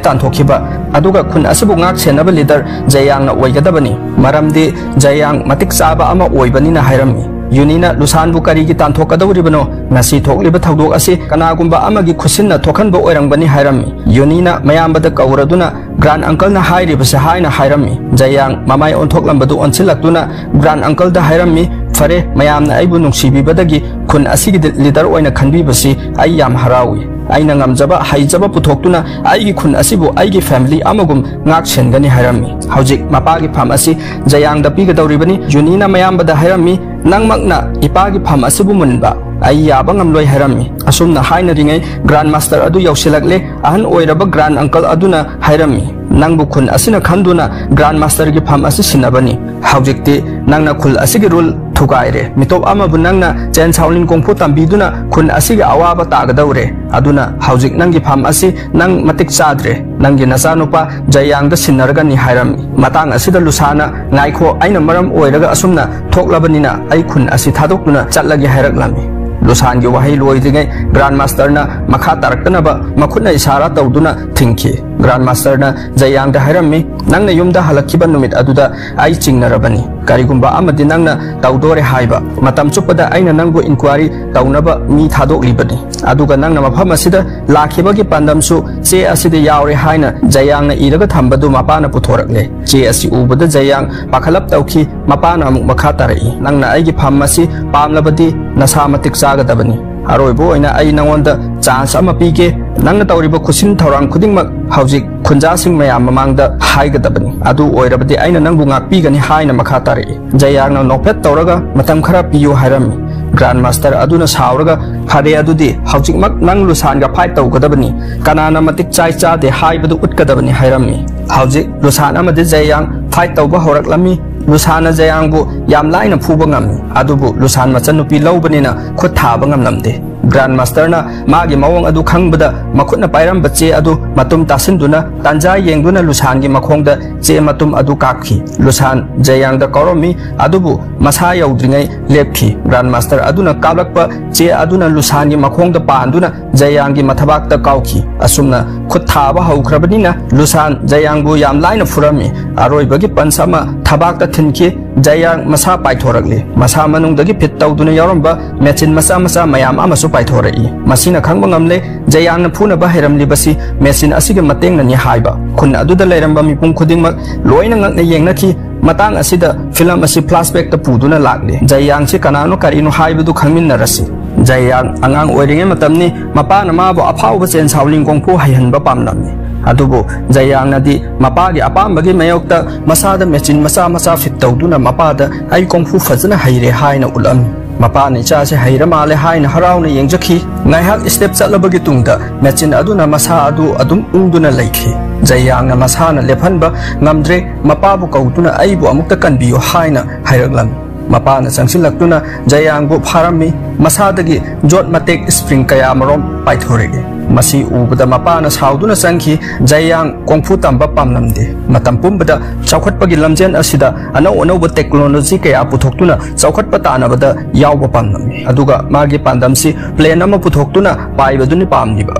ꯇꯥꯟꯊꯣꯛꯈꯤꯕ, ꯑꯗꯨꯒ ꯈꯨꯟ ꯑꯁꯤꯕꯨ ꯉꯥꯛ ꯁꯦꯟꯅꯕ ꯂꯤꯗꯔ ꯖꯌꯥꯡꯅ ꯑꯣꯏꯒꯗꯕꯅꯤ꯫ ꯃꯔꯝꯗꯤ ꯖꯌꯥꯡ ꯃꯇꯤꯛ ꯆꯥꯕ ꯑꯃ ꯑꯣꯏꯕꯅꯤꯅ" ꯍꯥꯏꯔꯝꯃꯤ꯫ ꯌꯨꯅꯤꯅ ꯂꯨꯁꯥꯟꯕꯨ ꯀꯔꯤꯒꯤ ꯇꯥꯟꯊꯣꯛꯀꯗꯧꯔꯤꯕꯅꯣ? ꯉꯁꯤ ꯊꯣꯛꯂꯤꯕ ꯊꯧꯗꯣꯛ ꯑꯁꯤ ꯀꯅꯥꯒꯨꯝꯕ ꯑꯃꯒꯤ ꯈꯨꯠꯁꯤꯟꯅ ꯊꯣꯛꯍꯟꯕ ꯑꯣꯏꯔꯝꯒꯅꯤ ꯍꯥꯏꯔꯝꯃꯤ꯫ ꯌꯨꯅꯤꯅ ꯃꯌꯥꯝꯕꯗ ꯀꯧꯔꯗꯨꯅ ꯒ꯭ꯔꯥꯟ ꯑꯪꯀꯜꯅ ꯍꯥꯏꯔꯤꯕꯁꯦ ꯍꯥꯏꯅ ꯍꯥꯏꯔꯝꯃꯤ꯫ ꯖꯌꯥꯡ ꯃꯃꯥꯏ ꯑꯣꯟꯊꯣꯛꯂꯝꯕꯗꯨ ꯑꯣꯟꯁꯤꯜꯂꯛꯇꯨꯅ ꯒ꯭ꯔꯥꯟ ꯑꯪꯀꯜꯗ ꯍꯥꯏꯔꯝꯃꯤ, "ꯐꯔꯦ, ꯃꯌꯥꯝꯅ ꯑꯩꯕꯨ ꯅꯨꯡꯁꯤꯕꯤꯕꯗꯒꯤ ꯈꯨꯟ ꯑꯁꯤꯒꯤ ꯂꯤꯗꯔ ꯑꯣꯏꯅ ꯈꯟꯕꯤꯕꯁꯤ ꯑꯩ ꯌꯥꯝ ꯍꯔꯥꯎꯏ꯫ ꯑꯩꯅ ꯉꯝꯖꯕ, ꯍꯩꯖꯕ ꯄꯨꯊꯣꯛꯇꯨꯅ ꯑꯩꯒꯤ ꯈꯨꯟ ꯑꯁꯤꯕꯨ ꯑꯩꯒꯤ ꯐꯦꯃꯤꯂꯤ ꯑꯃꯒꯨꯝ ꯉꯥꯛ ꯁꯦꯟꯒꯅꯤ" ꯍꯥꯏꯔꯝꯃꯤ꯫ ꯍꯧꯖꯤꯛ ꯃꯄꯥꯒꯤ ꯐꯝ ꯑꯁꯤ ꯖꯌꯥꯡꯗ ꯄꯤꯒꯗꯧꯔꯤꯕꯅꯤ꯫ ꯌꯨꯅꯤꯅ ꯃꯌꯥꯝꯕꯗ ꯍꯥꯏꯔꯝꯃꯤ, "ꯅꯪꯃꯛꯅ ꯏꯄꯥꯒꯤ ꯐꯝ ꯑꯁꯤꯕꯨ ꯃꯨꯟꯕ ꯑꯩ ꯌꯥꯕ ꯉꯝꯂꯣꯏ" ꯍꯥꯏꯔꯝꯃꯤ꯫ ꯑꯁꯨꯝꯅ ꯍꯥꯏꯅꯔꯤꯉꯩ ꯒ꯭ꯔꯥꯟ ꯃꯥꯁꯇꯔ ꯑꯗꯨ ꯌꯧꯁꯤꯜꯂꯛꯂꯦ꯫ ꯑꯍꯟ ꯑꯣꯏꯔꯕ ꯒ꯭ꯔꯥꯟ ꯑꯪꯀꯜ ꯑꯗꯨꯅ ꯍꯥꯏꯔꯝꯃꯤ, ꯅꯪꯕꯨ ꯈꯨꯟ ꯑꯁꯤꯅ ꯈꯟꯗꯨꯅ ꯒ꯭ꯔꯥꯟ ꯃꯥꯁꯇꯔꯒꯤ ꯐꯝ ꯑꯁꯤ ꯁꯤꯟꯅꯕꯅꯤ꯫ ꯍꯧꯖꯤꯛꯇꯤ ꯅꯪꯅ ꯈꯨꯜ ꯑꯁꯤꯒꯤ ꯔꯨꯜ ꯊꯨꯒꯥꯏꯔꯦ꯫ ꯃꯤꯇꯣꯞ ꯑꯃꯕꯨ ꯅꯪꯅ ꯆꯦꯟ ꯁꯥꯎꯂꯤꯟ ꯀꯣꯡꯐꯨ ꯇꯝꯕꯤꯗꯨꯅ ꯈꯨꯟ ꯑꯁꯤꯒꯤ ꯑꯋꯥꯕ ꯇꯥꯒꯗꯧꯔꯦ꯫ ꯑꯗꯨꯅ ꯍꯧꯖꯤꯛ ꯅꯪꯒꯤ ꯐꯝ ꯑꯁꯤ ꯅꯪ ꯃꯇꯤꯛ ꯆꯥꯗ꯭ꯔꯦ꯫ ꯅꯪꯒꯤ ꯅꯆꯥꯅꯨꯄꯥ ꯖꯌꯥꯡꯗ ꯁꯤꯟꯅꯔꯒꯅꯤ ꯍꯥꯏꯔꯝꯃꯤ꯫ ꯃꯇꯥꯡ ꯑꯁꯤꯗ ꯂꯨꯁꯥꯅ, "ꯉꯥꯏꯈꯣ, ꯑꯩꯅ ꯃꯔꯝ ꯑꯣꯏꯔꯒ ꯑꯁꯨꯝꯅ ꯊꯣꯛꯂꯕꯅꯤꯅ ꯑꯩ ꯈꯨꯟ ꯑꯁꯤ ꯊꯥꯗꯣꯛꯇꯨꯅ ꯆꯠꯂꯒꯦ" ꯍꯥꯏꯔꯛꯂꯝꯃꯤ꯫ ꯂꯨꯁꯥꯟꯒꯤ ꯋꯥꯍꯩ ꯂꯣꯏꯗ꯭ꯔꯤꯉꯩ ꯒ꯭ꯔꯥꯟ ꯃꯥꯁꯇꯔꯅ ꯃꯈꯥ ꯇꯥꯔꯛꯇꯅꯕ ꯃꯈꯨꯠꯅ ꯏꯁꯥꯔꯥ ꯇꯧꯗꯨꯅ ꯊꯤꯡꯈꯤ꯫ ꯒ꯭ꯔꯥꯟ ꯃꯥꯁꯇꯔꯅ ꯖꯌꯥꯡꯗ ꯍꯥꯏꯔꯝꯃꯤ, "ꯅꯪꯅ ꯌꯨꯝꯗ ꯍꯜꯂꯛꯈꯤꯕ ꯅꯨꯃꯤꯠ ꯑꯗꯨꯗ ꯑꯩ ꯆꯤꯡꯅꯔꯕꯅꯤ꯫ ꯀꯔꯤꯒꯨꯝꯕ ꯑꯃꯗꯤ ꯅꯪꯅ ꯇꯧꯗꯣꯔꯦ ꯍꯥꯏꯕ ꯃꯇꯝ ꯆꯨꯞꯄꯗ ꯑꯩꯅ ꯅꯪꯕꯨ ꯏꯟꯀ꯭ꯋꯥꯏꯔꯤ ꯇꯧꯅꯕ ꯃꯤ ꯊꯥꯗꯣꯛꯂꯤꯕꯅꯤ꯫ ꯑꯗꯨꯒ ꯅꯪꯅ ꯃꯐꯝ ꯑꯁꯤꯗ ꯂꯥꯛꯈꯤꯕꯒꯤ ꯄꯥꯟꯗꯝꯁꯨ ꯆꯦ ꯑꯁꯤꯗ ꯌꯥꯎꯔꯦ" ꯍꯥꯏꯅ ꯖꯌꯥꯡꯅ ꯏꯔꯒ ꯊꯝꯕꯗꯨ ꯃꯄꯥꯅ ꯄꯨꯊꯣꯔꯛꯂꯦ꯫ ꯆꯦ ꯑꯁꯤ ꯎꯕꯗ ꯖꯌꯥꯡ ꯄꯥꯈꯠꯂꯞ ꯇꯧꯈꯤ꯫ ꯃꯄꯥꯅ ꯑꯃꯨꯛ ꯃꯈꯥ ꯇꯥꯔꯛꯏ, "ꯅꯪꯅ ꯑꯩꯒꯤ ꯐꯝ ꯑꯁꯤ ꯄꯥꯝꯂꯕꯗꯤ ꯅꯁꯥ ꯃꯇꯤꯛ ꯆꯥꯒꯗꯕꯅꯤ꯫ ꯑꯔꯣꯏꯕ ꯑꯣꯏꯅ ꯑꯩ ꯅꯉꯣꯟꯗ ꯆꯥꯟꯁ ꯑꯃ ꯄꯤꯒꯦ꯫ ꯅꯪꯅ ꯇꯧꯔꯤꯕ ꯈꯨꯠꯁꯤꯟ ꯊꯧꯔꯥꯡ ꯈꯨꯗꯤꯡꯃꯛ ꯍꯧꯖꯤꯛ ꯈꯨꯟꯖꯥꯁꯤꯡ ꯃꯌꯥꯝ ꯃꯃꯥꯡꯗ ꯍꯥꯏꯒꯗꯕꯅꯤ꯫ ꯑꯗꯨ ꯑꯣꯏꯔꯕꯗꯤ ꯑꯩꯅ ꯅꯪꯕꯨ ꯉꯥꯛꯄꯤꯒꯅꯤ" ꯍꯥꯏꯅ ꯃꯈꯥ ꯇꯥꯔꯛꯏ꯫ ꯖꯌꯥꯡꯅ ꯅꯣꯛꯐꯦꯠ ꯇꯧꯔꯒ, "ꯃꯇꯝ ꯈꯔ ꯄꯤꯌꯨ" ꯍꯥꯏꯔꯝꯃꯤ꯫ ꯒ꯭ꯔꯥꯟ ꯃꯥꯁꯇꯔ ꯑꯗꯨꯅ ꯁꯥꯎꯔꯒ, "ꯐꯔꯦ, ꯑꯗꯨꯗꯤ ꯍꯧꯖꯤꯛꯃꯛ ꯅꯪ ꯂꯨꯁꯥꯟꯒ ꯐꯥꯏꯠ ꯇꯧꯒꯗꯕꯅꯤ꯫ ꯀꯅꯥꯅ ꯃꯇꯤꯛ ꯆꯥꯏ ꯆꯥꯗꯦ ꯍꯥꯏꯕꯗꯨ ꯎꯠꯀꯗꯕꯅꯤ" ꯍꯥꯏꯔꯝꯃꯤ꯫ ꯍꯧꯖꯤꯛ ꯂꯨꯁꯥꯟ ꯑꯃꯗꯤ ꯖꯌꯥꯡ ꯐꯥꯏꯠ ꯇꯧꯕ ꯍꯧꯔꯛꯂꯝꯃꯤ꯫ ꯂꯨꯁꯥꯟꯅ ꯖꯌꯥꯡꯕꯨ ꯌꯥꯝ ꯂꯥꯏꯅ ꯐꯨꯕ ꯉꯝꯃꯤ, ꯑꯗꯨꯕꯨ ꯂꯨꯁꯥꯟ ꯃꯆꯟꯅꯨꯄꯤ ꯂꯧꯕꯅꯤꯅ ꯈꯨꯠ ꯊꯥꯕ ꯉꯝꯂꯝꯗꯦ꯫ ꯒ꯭ꯔꯥꯟ ꯃꯥꯁꯇꯔꯅ ꯃꯥꯒꯤ ꯃꯑꯣꯡ ꯑꯗꯨ ꯈꯪꯕꯗ ꯃꯈꯨꯠꯅ ꯄꯥꯏꯔꯝꯕ ꯆꯦ ꯑꯗꯨ ꯃꯇꯨꯝ ꯇꯥꯁꯤꯟꯗꯨꯅ ꯇꯥꯟꯖꯥ ꯌꯦꯡꯗꯨꯅ ꯂꯨꯁꯥꯟꯒꯤ ꯃꯈꯣꯡꯗ ꯆꯦ ꯃꯇꯨꯝ ꯑꯗꯨ ꯀꯥꯞꯈꯤ꯫ ꯂꯨꯁꯥꯟ ꯖꯌꯥꯡꯗ ꯀꯧꯔꯝꯃꯤ, ꯑꯗꯨꯕꯨ ꯃꯁꯥ ꯌꯧꯗ꯭ꯔꯤꯉꯩ ꯂꯦꯞꯈꯤ꯫ ꯒ꯭ꯔꯥꯟ ꯃꯥꯁꯇꯔ ꯑꯗꯨꯅ ꯀꯥꯞꯂꯛꯄ ꯆꯦ ꯑꯗꯨꯅ ꯂꯨꯁꯥꯟꯒꯤ ꯃꯈꯣꯡꯗ ꯄꯥꯟꯗꯨꯅ ꯖꯌꯥꯡꯒꯤ ꯃꯊꯕꯥꯛꯇ ꯀꯥꯎꯈꯤ꯫ ꯑꯁꯨꯝꯅ ꯈꯨꯠ ꯊꯥꯕ ꯍꯧꯈ꯭ꯔꯕꯅꯤꯅ ꯂꯨꯁꯥꯟ ꯖꯌꯥꯡꯕꯨ ꯌꯥꯝ ꯂꯥꯏꯅ ꯐꯨꯔꯝꯃꯤ꯫ ꯑꯔꯣꯏꯕꯒꯤ ꯄꯟꯁ ꯑꯃ ꯊꯕꯥꯛꯇ ꯊꯤꯟꯈꯤ꯫ ꯖꯌꯥꯡ ꯃꯁꯥ ꯄꯥꯏꯊꯣꯔꯛꯂꯤ꯫ ꯃꯁꯥ ꯃꯅꯨꯡꯗꯒꯤ ꯐꯤꯠ ꯇꯧꯗꯨꯅ ꯌꯥꯎꯔꯝꯕ ꯃꯦꯆꯤꯟ ꯃꯆꯥ ꯃꯆꯥ ꯃꯌꯥꯝ ꯑꯃꯁꯨ ꯄꯥꯏꯊꯣꯔꯛꯏ꯫ ꯃꯁꯤꯅ ꯈꯪꯕ ꯉꯝꯂꯦ, ꯖꯌꯥꯡꯅ ꯐꯨꯅꯕ ꯍꯩꯔꯝꯂꯤꯕꯁꯤ ꯃꯦꯆꯤꯟ ꯑꯁꯤꯒꯤ ꯃꯇꯦꯡꯅꯅꯤ ꯍꯥꯏꯕ꯫ ꯈꯨꯟ ꯑꯗꯨꯗ ꯂꯩꯔꯝꯕ ꯃꯤꯄꯨꯝ ꯈꯨꯗꯤꯡꯃꯛ ꯂꯣꯏꯅ ꯉꯛꯅ ꯌꯦꯡꯅꯈꯤ꯫ ꯃꯇꯥꯡ ꯑꯁꯤꯗ ꯐꯤꯂꯝ ꯑꯁꯤ ꯐ꯭ꯂꯥꯁꯕꯦꯛꯇ ꯄꯨꯗꯨꯅ ꯂꯥꯛꯂꯤ꯫ ꯖꯌꯥꯡꯁꯤ ꯀꯅꯥꯅꯣ ꯀꯔꯤꯅꯣ ꯍꯥꯏꯕꯗꯨ ꯈꯪꯃꯤꯟꯅꯔꯁꯤ꯫ ꯖꯌꯥꯡ ꯑꯉꯥꯡ ꯑꯣꯏꯔꯤꯉꯩ ꯃꯇꯝꯅꯤ꯫ ꯃꯄꯥꯅ ꯃꯥꯕꯨ ꯑꯐꯥꯎꯕ ꯆꯦꯟ ꯁꯥꯎꯂꯤꯡ ꯀꯣꯡꯐꯨ ꯍꯩꯍꯟꯕ ꯄꯥꯝꯂꯝꯃꯤ꯫ ꯑꯗꯨꯕꯨ ꯖꯌꯥꯡꯅꯗꯤ ꯃꯄꯥꯒꯤ ꯑꯄꯥꯝꯕꯒꯤ ꯃꯥꯌꯣꯛꯇ ꯃꯁꯥꯗ ꯃꯦꯆꯤꯟ ꯃꯆꯥ ꯃꯆꯥ ꯐꯤꯠ ꯇꯧꯗꯨꯅ ꯃꯄꯥꯗ, "ꯑꯩ ꯀꯣꯡꯐꯨ ꯐꯖꯅ ꯍꯩꯔꯦ" ꯍꯥꯏꯅ ꯎꯠꯂꯝꯃꯤ꯫ ꯃꯄꯥꯅ ꯏꯆꯥꯁꯦ ꯍꯩꯔ ꯃꯥꯜꯂꯦ ꯍꯥꯏꯅ ꯍꯔꯥꯎꯅ ꯌꯦꯡꯖꯈꯤ꯫ ꯉꯥꯏꯍꯥꯛ ꯁ꯭ꯇꯦꯞ ꯆꯠꯂꯕꯒꯤ ꯇꯨꯡꯗ ꯃꯦꯆꯤꯟ ꯑꯗꯨꯅ ꯃꯁꯥ ꯑꯗꯨ ꯑꯗꯨꯝ ꯎꯪꯗꯨꯅ ꯂꯩꯈꯤ꯫ ꯖꯌꯥꯡꯅ ꯃꯁꯥꯅ ꯂꯦꯞꯍꯟꯕ ꯉꯝꯗ꯭ꯔꯦ꯫ ꯃꯄꯥꯕꯨ ꯀꯧꯗꯨꯅ "ꯑꯩꯕꯨ ꯑꯃꯨꯛꯇ ꯀꯟꯕꯤꯌꯨ" ꯍꯥꯏꯅ ꯍꯥꯏꯔꯛꯂꯝꯃꯤ꯫ ꯃꯄꯥꯅ ꯆꯪꯁꯤꯜꯂꯛꯇꯨꯅ ꯖꯌꯥꯡꯕꯨ ꯐꯥꯔꯝꯃꯤ꯫ ꯃꯁꯥꯗꯒꯤ ꯌꯣꯠ ꯃꯇꯦꯛ, ꯏꯁꯄ꯭ꯔꯤꯡ ꯀꯌꯥ ꯑꯃꯔꯣꯝ ꯄꯥꯏꯊꯣꯔꯛꯏ꯫ ꯃꯁꯤ ꯎꯕꯗ ꯃꯄꯥꯅ ꯁꯥꯎꯗꯨꯅ ꯆꯪꯈꯤ꯫ ꯖꯌꯥꯡ ꯀꯣꯡꯐꯨ ꯇꯝꯕ ꯄꯥꯝꯂꯝꯗꯦ꯫ ꯃꯇꯝ ꯄꯨꯝꯕꯗ ꯆꯥꯎꯈꯠꯄꯒꯤ ꯂꯝꯖꯦꯜ ꯑꯁꯤꯗ ꯑꯅꯧ ꯑꯅꯧꯕ ꯇꯦꯛꯅꯣꯂꯣꯖꯤ ꯀꯌꯥ ꯄꯨꯊꯣꯛꯇꯨꯅ ꯆꯥꯎꯈꯠꯄ ꯇꯥꯟꯅꯕꯗ ꯌꯥꯎꯕ ꯄꯥꯝꯂꯝꯃꯤ꯫ ꯑꯗꯨꯒ ꯃꯥꯒꯤ ꯄꯥꯟꯗꯝꯁꯤ ꯄ꯭ꯂꯦꯟ ꯑꯃ ꯄꯨꯊꯣꯛꯇꯨꯅ ꯄꯥꯏꯕꯗꯨꯅꯤ ꯄꯥꯝꯂꯤꯕ꯫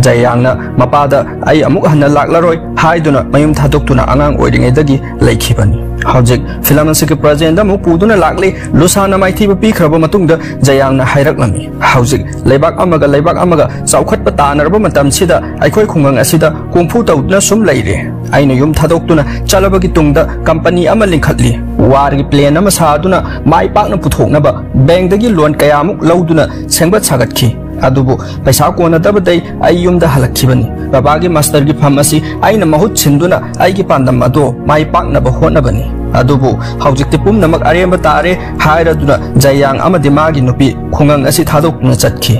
ꯖꯌꯥꯡꯅ ꯃꯄꯥꯗ "ꯑꯩ ꯑꯃꯨꯛ ꯍꯟꯅ ꯂꯥꯛꯂꯔꯣꯏ" ꯍꯥꯏꯗꯨꯅ ꯃꯌꯨꯝ ꯊꯥꯗꯣꯛꯇꯨꯅ ꯑꯉꯥꯡ ꯑꯣꯏꯔꯤꯉꯩꯗꯒꯤ ꯂꯩꯈꯤꯕꯅꯤ꯫ ꯍꯧꯖꯤꯛ ꯐꯤꯂꯝ ꯑꯁꯤꯒꯤ ꯄ꯭ꯔꯖꯦꯟꯗ ꯑꯃꯨꯛ ꯄꯨꯗꯨꯅ ꯂꯥꯛꯂꯤ꯫ ꯂꯨꯁꯥꯟꯅ ꯃꯥꯏꯊꯤꯕ ꯄꯤꯈ꯭ꯔꯕ ꯃꯇꯨꯡꯗ ꯖꯌꯥꯡꯅ ꯍꯥꯏꯔꯛꯂꯝꯃꯤ, "ꯍꯧꯖꯤꯛ ꯂꯩꯕꯥꯛ ꯑꯃꯒ ꯂꯩꯕꯥꯛ ꯑꯃꯒ ꯆꯥꯎꯈꯠꯄ ꯇꯥꯅꯔꯕ ꯃꯇꯝꯁꯤꯗ ꯑꯩꯈꯣꯏ ꯈꯨꯡꯒꯪ ꯑꯁꯤꯗ ꯀꯣꯡꯐꯨ ꯇꯧꯗꯨꯅ ꯁꯨꯝ ꯂꯩꯔꯦ꯫ ꯑꯩꯅ ꯌꯨꯝ ꯊꯥꯗꯣꯛꯇꯨꯅ ꯆꯠꯂꯕꯒꯤ ꯇꯨꯡꯗ ꯀꯝꯄꯅꯤ ꯑꯃ ꯂꯤꯡꯈꯠꯂꯤ꯫ ꯋꯥꯔꯒꯤ ꯄ꯭ꯂꯦꯟ ꯑꯃ ꯁꯥꯗꯨꯅ ꯃꯥꯏ ꯄꯥꯛꯅ ꯄꯨꯊꯣꯛꯅꯕ ꯕꯦꯡꯗꯒꯤ ꯂꯣꯟ ꯀꯌꯥꯃꯨꯛ ꯂꯧꯗꯨꯅ ꯁꯦꯝꯒꯠ ꯁꯥꯒꯠꯈꯤ꯫ ꯑꯗꯨꯕꯨ ꯄꯩꯁꯥ ꯀꯣꯟꯅꯗꯕꯗꯩ ꯑꯩ ꯌꯨꯝꯗ ꯍꯜꯂꯛꯈꯤꯕꯅꯤ꯫ ꯕꯕꯥꯒꯤ ꯃꯥꯁꯇꯔꯒꯤ ꯐꯝ ꯑꯁꯤ ꯑꯩꯅ ꯃꯍꯨꯠ ꯁꯤꯟꯗꯨꯅ ꯑꯩꯒꯤ ꯄꯥꯟꯗꯝ ꯑꯗꯣ ꯃꯥꯏ ꯄꯥꯛꯅꯕ ꯍꯣꯠꯅꯕꯅꯤ꯫ ꯑꯗꯨꯕꯨ ꯍꯧꯖꯤꯛꯇꯤ ꯄꯨꯝꯅꯃꯛ ꯑꯔꯦꯝꯕ ꯇꯥꯔꯦ" ꯍꯥꯏꯔꯗꯨꯅ ꯖꯌꯥꯡ ꯑꯃꯗꯤ ꯃꯥꯒꯤ ꯅꯨꯄꯤ ꯈꯨꯡꯒꯪ ꯑꯁꯤ ꯊꯥꯗꯣꯛꯇꯨꯅ ꯆꯠꯈꯤ꯫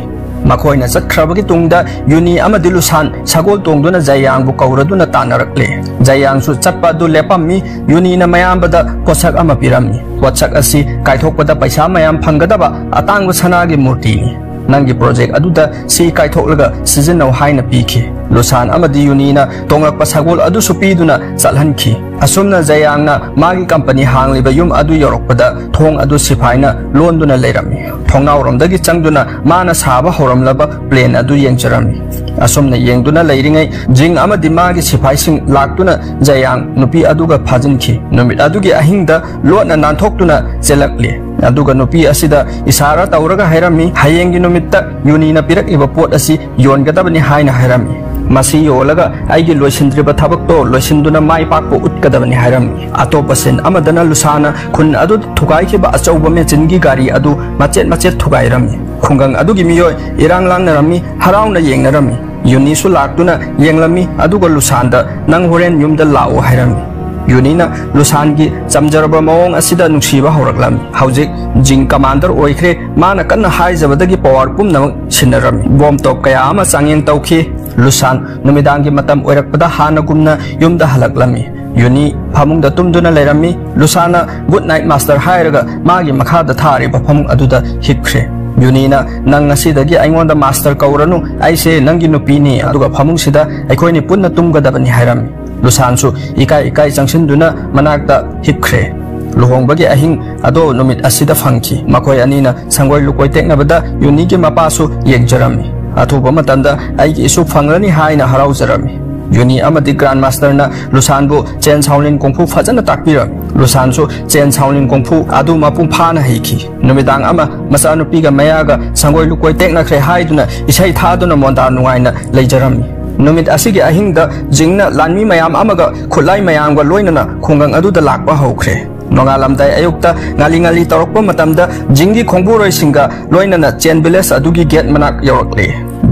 ꯃꯈꯣꯏꯅ ꯆꯠꯈ꯭ꯔꯕꯒꯤ ꯇꯨꯡꯗ ꯌꯨꯅꯤ ꯑꯃꯗꯤ ꯂꯨꯁꯥꯟ ꯁꯒꯣꯜ ꯇꯣꯡꯗꯨꯅ ꯖꯌꯥꯡꯕꯨ ꯀꯧꯔꯗꯨꯅ ꯇꯥꯟꯅꯔꯛꯂꯦ꯫ ꯖꯌꯥꯡꯁꯨ ꯆꯠꯄ ꯑꯗꯨ ꯂꯦꯞꯄꯝꯃꯤ꯫ ꯌꯨꯅꯤꯅ ꯃꯌꯥꯝꯕꯗ ꯄꯣꯠꯁꯛ ꯑꯃ ꯄꯤꯔꯝꯃꯤ꯫ ꯄꯣꯠꯁꯛ ꯑꯁꯤ ꯀꯥꯏꯊꯣꯛꯄꯗ ꯄꯩꯁꯥ ꯃꯌꯥꯝ ꯐꯪꯒꯗꯕ ꯑꯇꯥꯡꯕ ꯁꯅꯥꯒꯤ ꯃꯨꯔꯇꯤꯅꯤ꯫ "ꯅꯪꯒꯤ ꯄ꯭ꯔꯣꯖꯦꯛ ꯑꯗꯨꯗ ꯁꯤ ꯀꯥꯏꯊꯣꯛꯂꯒ ꯁꯤꯖꯤꯟꯅꯧ" ꯍꯥꯏꯅ ꯄꯤꯈꯤ꯫ ꯂꯨꯁꯥꯟ ꯑꯃꯗꯤ ꯌꯨꯅꯤꯅ ꯇꯣꯡꯂꯛꯄ ꯁꯒꯣꯜ ꯑꯗꯨꯁꯨ ꯄꯤꯗꯨꯅ ꯆꯠꯍꯟꯈꯤ꯫ ꯑꯁꯨꯝꯅ ꯖꯌꯥꯡꯅ ꯃꯥꯒꯤ ꯀꯝꯄꯅꯤ ꯍꯥꯡꯂꯤꯕ ꯌꯨꯝ ꯑꯗꯨ ꯌꯧꯔꯛꯄꯗ ꯊꯣꯡ ꯑꯗꯨ ꯁꯤꯐꯥꯏꯅ ꯂꯣꯟꯗꯨꯅ ꯂꯩꯔꯝꯃꯤ꯫ ꯊꯣꯡꯅꯥꯎꯔꯣꯝꯗꯒꯤ ꯆꯪꯗꯨꯅ ꯃꯥꯅ ꯁꯥꯕ ꯍꯧꯔꯝꯂꯕ ꯄ꯭ꯂꯦꯟ ꯑꯗꯨ ꯌꯦꯡꯖꯔꯝꯃꯤ꯫ ꯑꯁꯨꯝꯅ ꯌꯦꯡꯗꯨꯅ ꯂꯩꯔꯤꯉꯩ ꯖꯤꯡ ꯑꯃꯗꯤ ꯃꯥꯒꯤ ꯁꯤꯐꯥꯏꯁꯤꯡ ꯂꯥꯛꯇꯨꯅ ꯖꯌꯥꯡ ꯅꯨꯄꯤ ꯑꯗꯨꯒ ꯐꯥꯖꯤꯟꯈꯤ꯫ ꯅꯨꯃꯤꯠ ꯑꯗꯨꯒꯤ ꯑꯍꯤꯡꯗ ꯂꯣꯠꯅ ꯅꯥꯟꯊꯣꯛꯇꯨꯅ ꯆꯦꯜꯂꯛꯂꯤ꯫ ꯑꯗꯨꯒ ꯅꯨꯄꯤ ꯑꯁꯤꯗ ꯏꯁꯥꯔꯥ ꯇꯧꯔꯒ ꯍꯥꯏꯔꯝꯃꯤ, "ꯍꯌꯦꯡꯒꯤ ꯅꯨꯃꯤꯠꯇ ꯌꯨꯅꯤꯅ ꯄꯤꯔꯛꯂꯤꯕ ꯄꯣꯠ ꯑꯁꯤ ꯌꯣꯟꯒꯗꯕꯅꯤ" ꯍꯥꯏꯅ ꯍꯥꯏꯔꯝꯃꯤ꯫ "ꯃꯁꯤ ꯌꯣꯜꯂꯒ ꯑꯩꯒꯤ ꯂꯣꯏꯁꯤꯟꯗ꯭ꯔꯤꯕ ꯊꯕꯛꯇꯣ ꯂꯣꯏꯁꯤꯟꯗꯨꯅ ꯃꯥꯏ ꯄꯥꯛꯄ ꯎꯠꯀꯗꯕꯅꯤ" ꯍꯥꯏꯔꯝꯃꯤ꯫ ꯑꯇꯣꯞꯄ ꯁꯤꯟ ꯑꯃꯗꯅ ꯂꯨꯁꯥꯅ ꯈꯨꯟ ꯑꯗꯨ ꯊꯨꯒꯥꯏꯈꯤꯕ ꯑꯆꯧꯕ ꯃꯦꯆꯤꯟꯒꯤ ꯒꯥꯔꯤ ꯑꯗꯨ ꯃꯆꯦꯠ ꯃꯆꯦꯠ ꯊꯨꯒꯥꯏꯔꯝꯃꯤ꯫ ꯈꯨꯡꯒꯪ ꯑꯗꯨꯒꯤ ꯃꯤꯑꯣꯏ ꯏꯔꯥꯡ ꯂꯥꯡꯅꯔꯝꯃꯤ, ꯍꯔꯥꯎꯅ ꯌꯦꯡꯅꯔꯝꯃꯤ꯫ ꯌꯨꯅꯤꯁꯨ ꯂꯥꯛꯇꯨꯅ ꯌꯦꯡꯂꯝꯃꯤ, ꯑꯗꯨꯒ ꯂꯨꯁꯥꯟꯗ "ꯅꯪ ꯍꯣꯔꯦꯟ ꯌꯨꯝꯗ ꯂꯥꯛꯑꯣ" ꯍꯥꯏꯔꯝꯃꯤ꯫ ꯌꯨꯅꯤꯅ ꯂꯨꯁꯥꯟꯒꯤ ꯆꯝꯖꯔꯕ ꯃꯑꯣꯡ ꯑꯁꯤꯗ ꯅꯨꯡꯁꯤꯕ ꯍꯧꯔꯛꯂꯝꯃꯤ꯫ ꯍꯧꯖꯤꯛ ꯖꯤꯡ ꯀꯃꯥꯟꯗꯔ ꯑꯣꯏꯈ꯭ꯔꯦ꯫ ꯃꯥꯅ ꯀꯟꯅ ꯍꯥꯏꯖꯕꯗꯒꯤ ꯄꯋꯥꯔ ꯄꯨꯝꯅꯃꯛ ꯁꯤꯟꯅꯔꯝꯃꯤ꯫ ꯕꯣꯝ ꯇꯣꯞ ꯀꯌꯥ ꯑꯃ ꯆꯥꯡꯌꯦꯡ ꯇꯧꯈꯤ꯫ ꯂꯨꯁꯥꯟ ꯅꯨꯃꯤꯗꯥꯡꯒꯤ ꯃꯇꯝ ꯑꯣꯏꯔꯛꯄꯗ ꯍꯥꯟꯅꯒꯨꯝꯅ ꯌꯨꯝꯗ ꯍꯜꯂꯛꯂꯝꯃꯤ꯫ ꯌꯨꯅꯤ ꯐꯃꯨꯡꯗ ꯇꯨꯝꯗꯨꯅ ꯂꯩꯔꯝꯃꯤ꯫ ꯂꯨꯁꯥꯟꯅ "Good night, master" ꯍꯥꯏꯔꯒ ꯃꯥꯒꯤ ꯃꯈꯥꯗ ꯊꯥꯔꯤꯕ ꯐꯃꯨꯡ ꯑꯗꯨꯗ ꯍꯤꯞꯈ꯭ꯔꯦ꯫ ꯌꯨꯅꯤꯅ, "ꯅꯪ ꯉꯁꯤꯗꯒꯤ ꯑꯩꯉꯣꯟꯗ master ꯀꯧꯔꯅꯨ, ꯑꯩꯁꯦ ꯅꯪꯒꯤ ꯅꯨꯄꯤꯅꯤ, ꯑꯗꯨꯒ ꯐꯃꯨꯡꯁꯤꯗ ꯑꯩꯈꯣꯏꯅꯤ ꯄꯨꯟꯅ ꯇꯨꯝꯒꯗꯕꯅꯤ" ꯍꯥꯏꯔꯝꯃꯤ꯫ ꯂꯨꯁꯥꯟꯁꯨ ꯏꯀꯥꯏ ꯏꯀꯥꯏ ꯆꯪꯁꯤꯟꯗꯨꯅ ꯃꯅꯥꯛꯇ ꯍꯤꯞꯈ꯭ꯔꯦ꯫ ꯂꯨꯍꯣꯡꯕꯒꯤ ꯑꯍꯤꯡ ꯑꯗꯣ ꯅꯨꯃꯤꯠ ꯑꯁꯤꯗ ꯐꯪꯈꯤ꯫ ꯃꯈꯣꯏ ꯑꯅꯤꯅ ꯁꯪꯒꯣꯏ ꯂꯨꯀꯣꯏ ꯇꯦꯛꯅꯕꯗ ꯌꯨꯅꯤꯒꯤ ꯃꯄꯥꯁꯨ ꯌꯦꯡꯖꯔꯝꯃꯤ꯫ "ꯑꯊꯨꯕ ꯃꯇꯝꯗ ꯑꯩꯒꯤ ꯏꯁꯨ ꯐꯪꯂꯅꯤ" ꯍꯥꯏꯅ ꯍꯔꯥꯎꯖꯔꯝꯃꯤ꯫ ꯌꯨꯅꯤ ꯑꯃꯗꯤ Grand Masterꯅ ꯂꯨꯁꯥꯟꯕꯨ Chan Shaolin Kung Fu ꯐꯖꯅ ꯇꯥꯛꯄꯤꯔꯝꯃꯤ꯫ ꯂꯨꯁꯥꯟꯁꯨ Chan Shaolin Kung Fu ꯑꯗꯨ ꯃꯄꯨꯡ ꯐꯥꯅ ꯍꯩꯈꯤ꯫ ꯅꯨꯃꯤꯗꯥꯡ ꯑꯃ ꯃꯆꯥꯅꯨꯄꯤꯒ ꯃꯌꯥꯒ ꯁꯪꯒꯣꯏ ꯂꯨꯀꯣꯏ ꯇꯦꯛꯅꯈ꯭ꯔꯦ ꯍꯥꯏꯗꯨꯅ ꯏꯁꯩ ꯊꯥꯗꯨꯅ ꯃꯣꯟꯗꯥ ꯅꯨꯡꯉꯥꯏꯅ ꯂꯩꯖꯔꯝꯃꯤ꯫ ꯅꯨꯃꯤꯠ ꯑꯁꯤꯒꯤ ꯑꯍꯤꯡꯗ ꯖꯤꯡꯅ ꯂꯥꯟꯃꯤ ꯃꯌꯥꯝ ꯑꯃꯒ ꯈꯨꯠꯂꯥꯏ ꯃꯌꯥꯝꯒ ꯂꯣꯏꯅꯅ ꯈꯨꯡꯒꯪ ꯑꯗꯨꯗ ꯂꯥꯛꯄ ꯍꯧꯈ꯭ꯔꯦ꯫ ꯅꯣꯡꯉꯥꯜꯂꯝꯗꯥꯏ ꯑꯌꯨꯛꯇ ꯉꯥꯜꯂꯤ ꯉꯥꯜꯂꯤ ꯇꯧꯔꯛꯄ ꯃꯇꯝꯗ ꯖꯤꯡꯒꯤ ꯈꯣꯡꯕꯨꯔꯣꯏꯁꯤꯡꯒ ꯂꯣꯏꯅꯅ Chan Village ꯑꯗꯨꯒꯤ gate ꯃꯅꯥꯛ ꯌꯧꯔꯛꯂꯦ꯫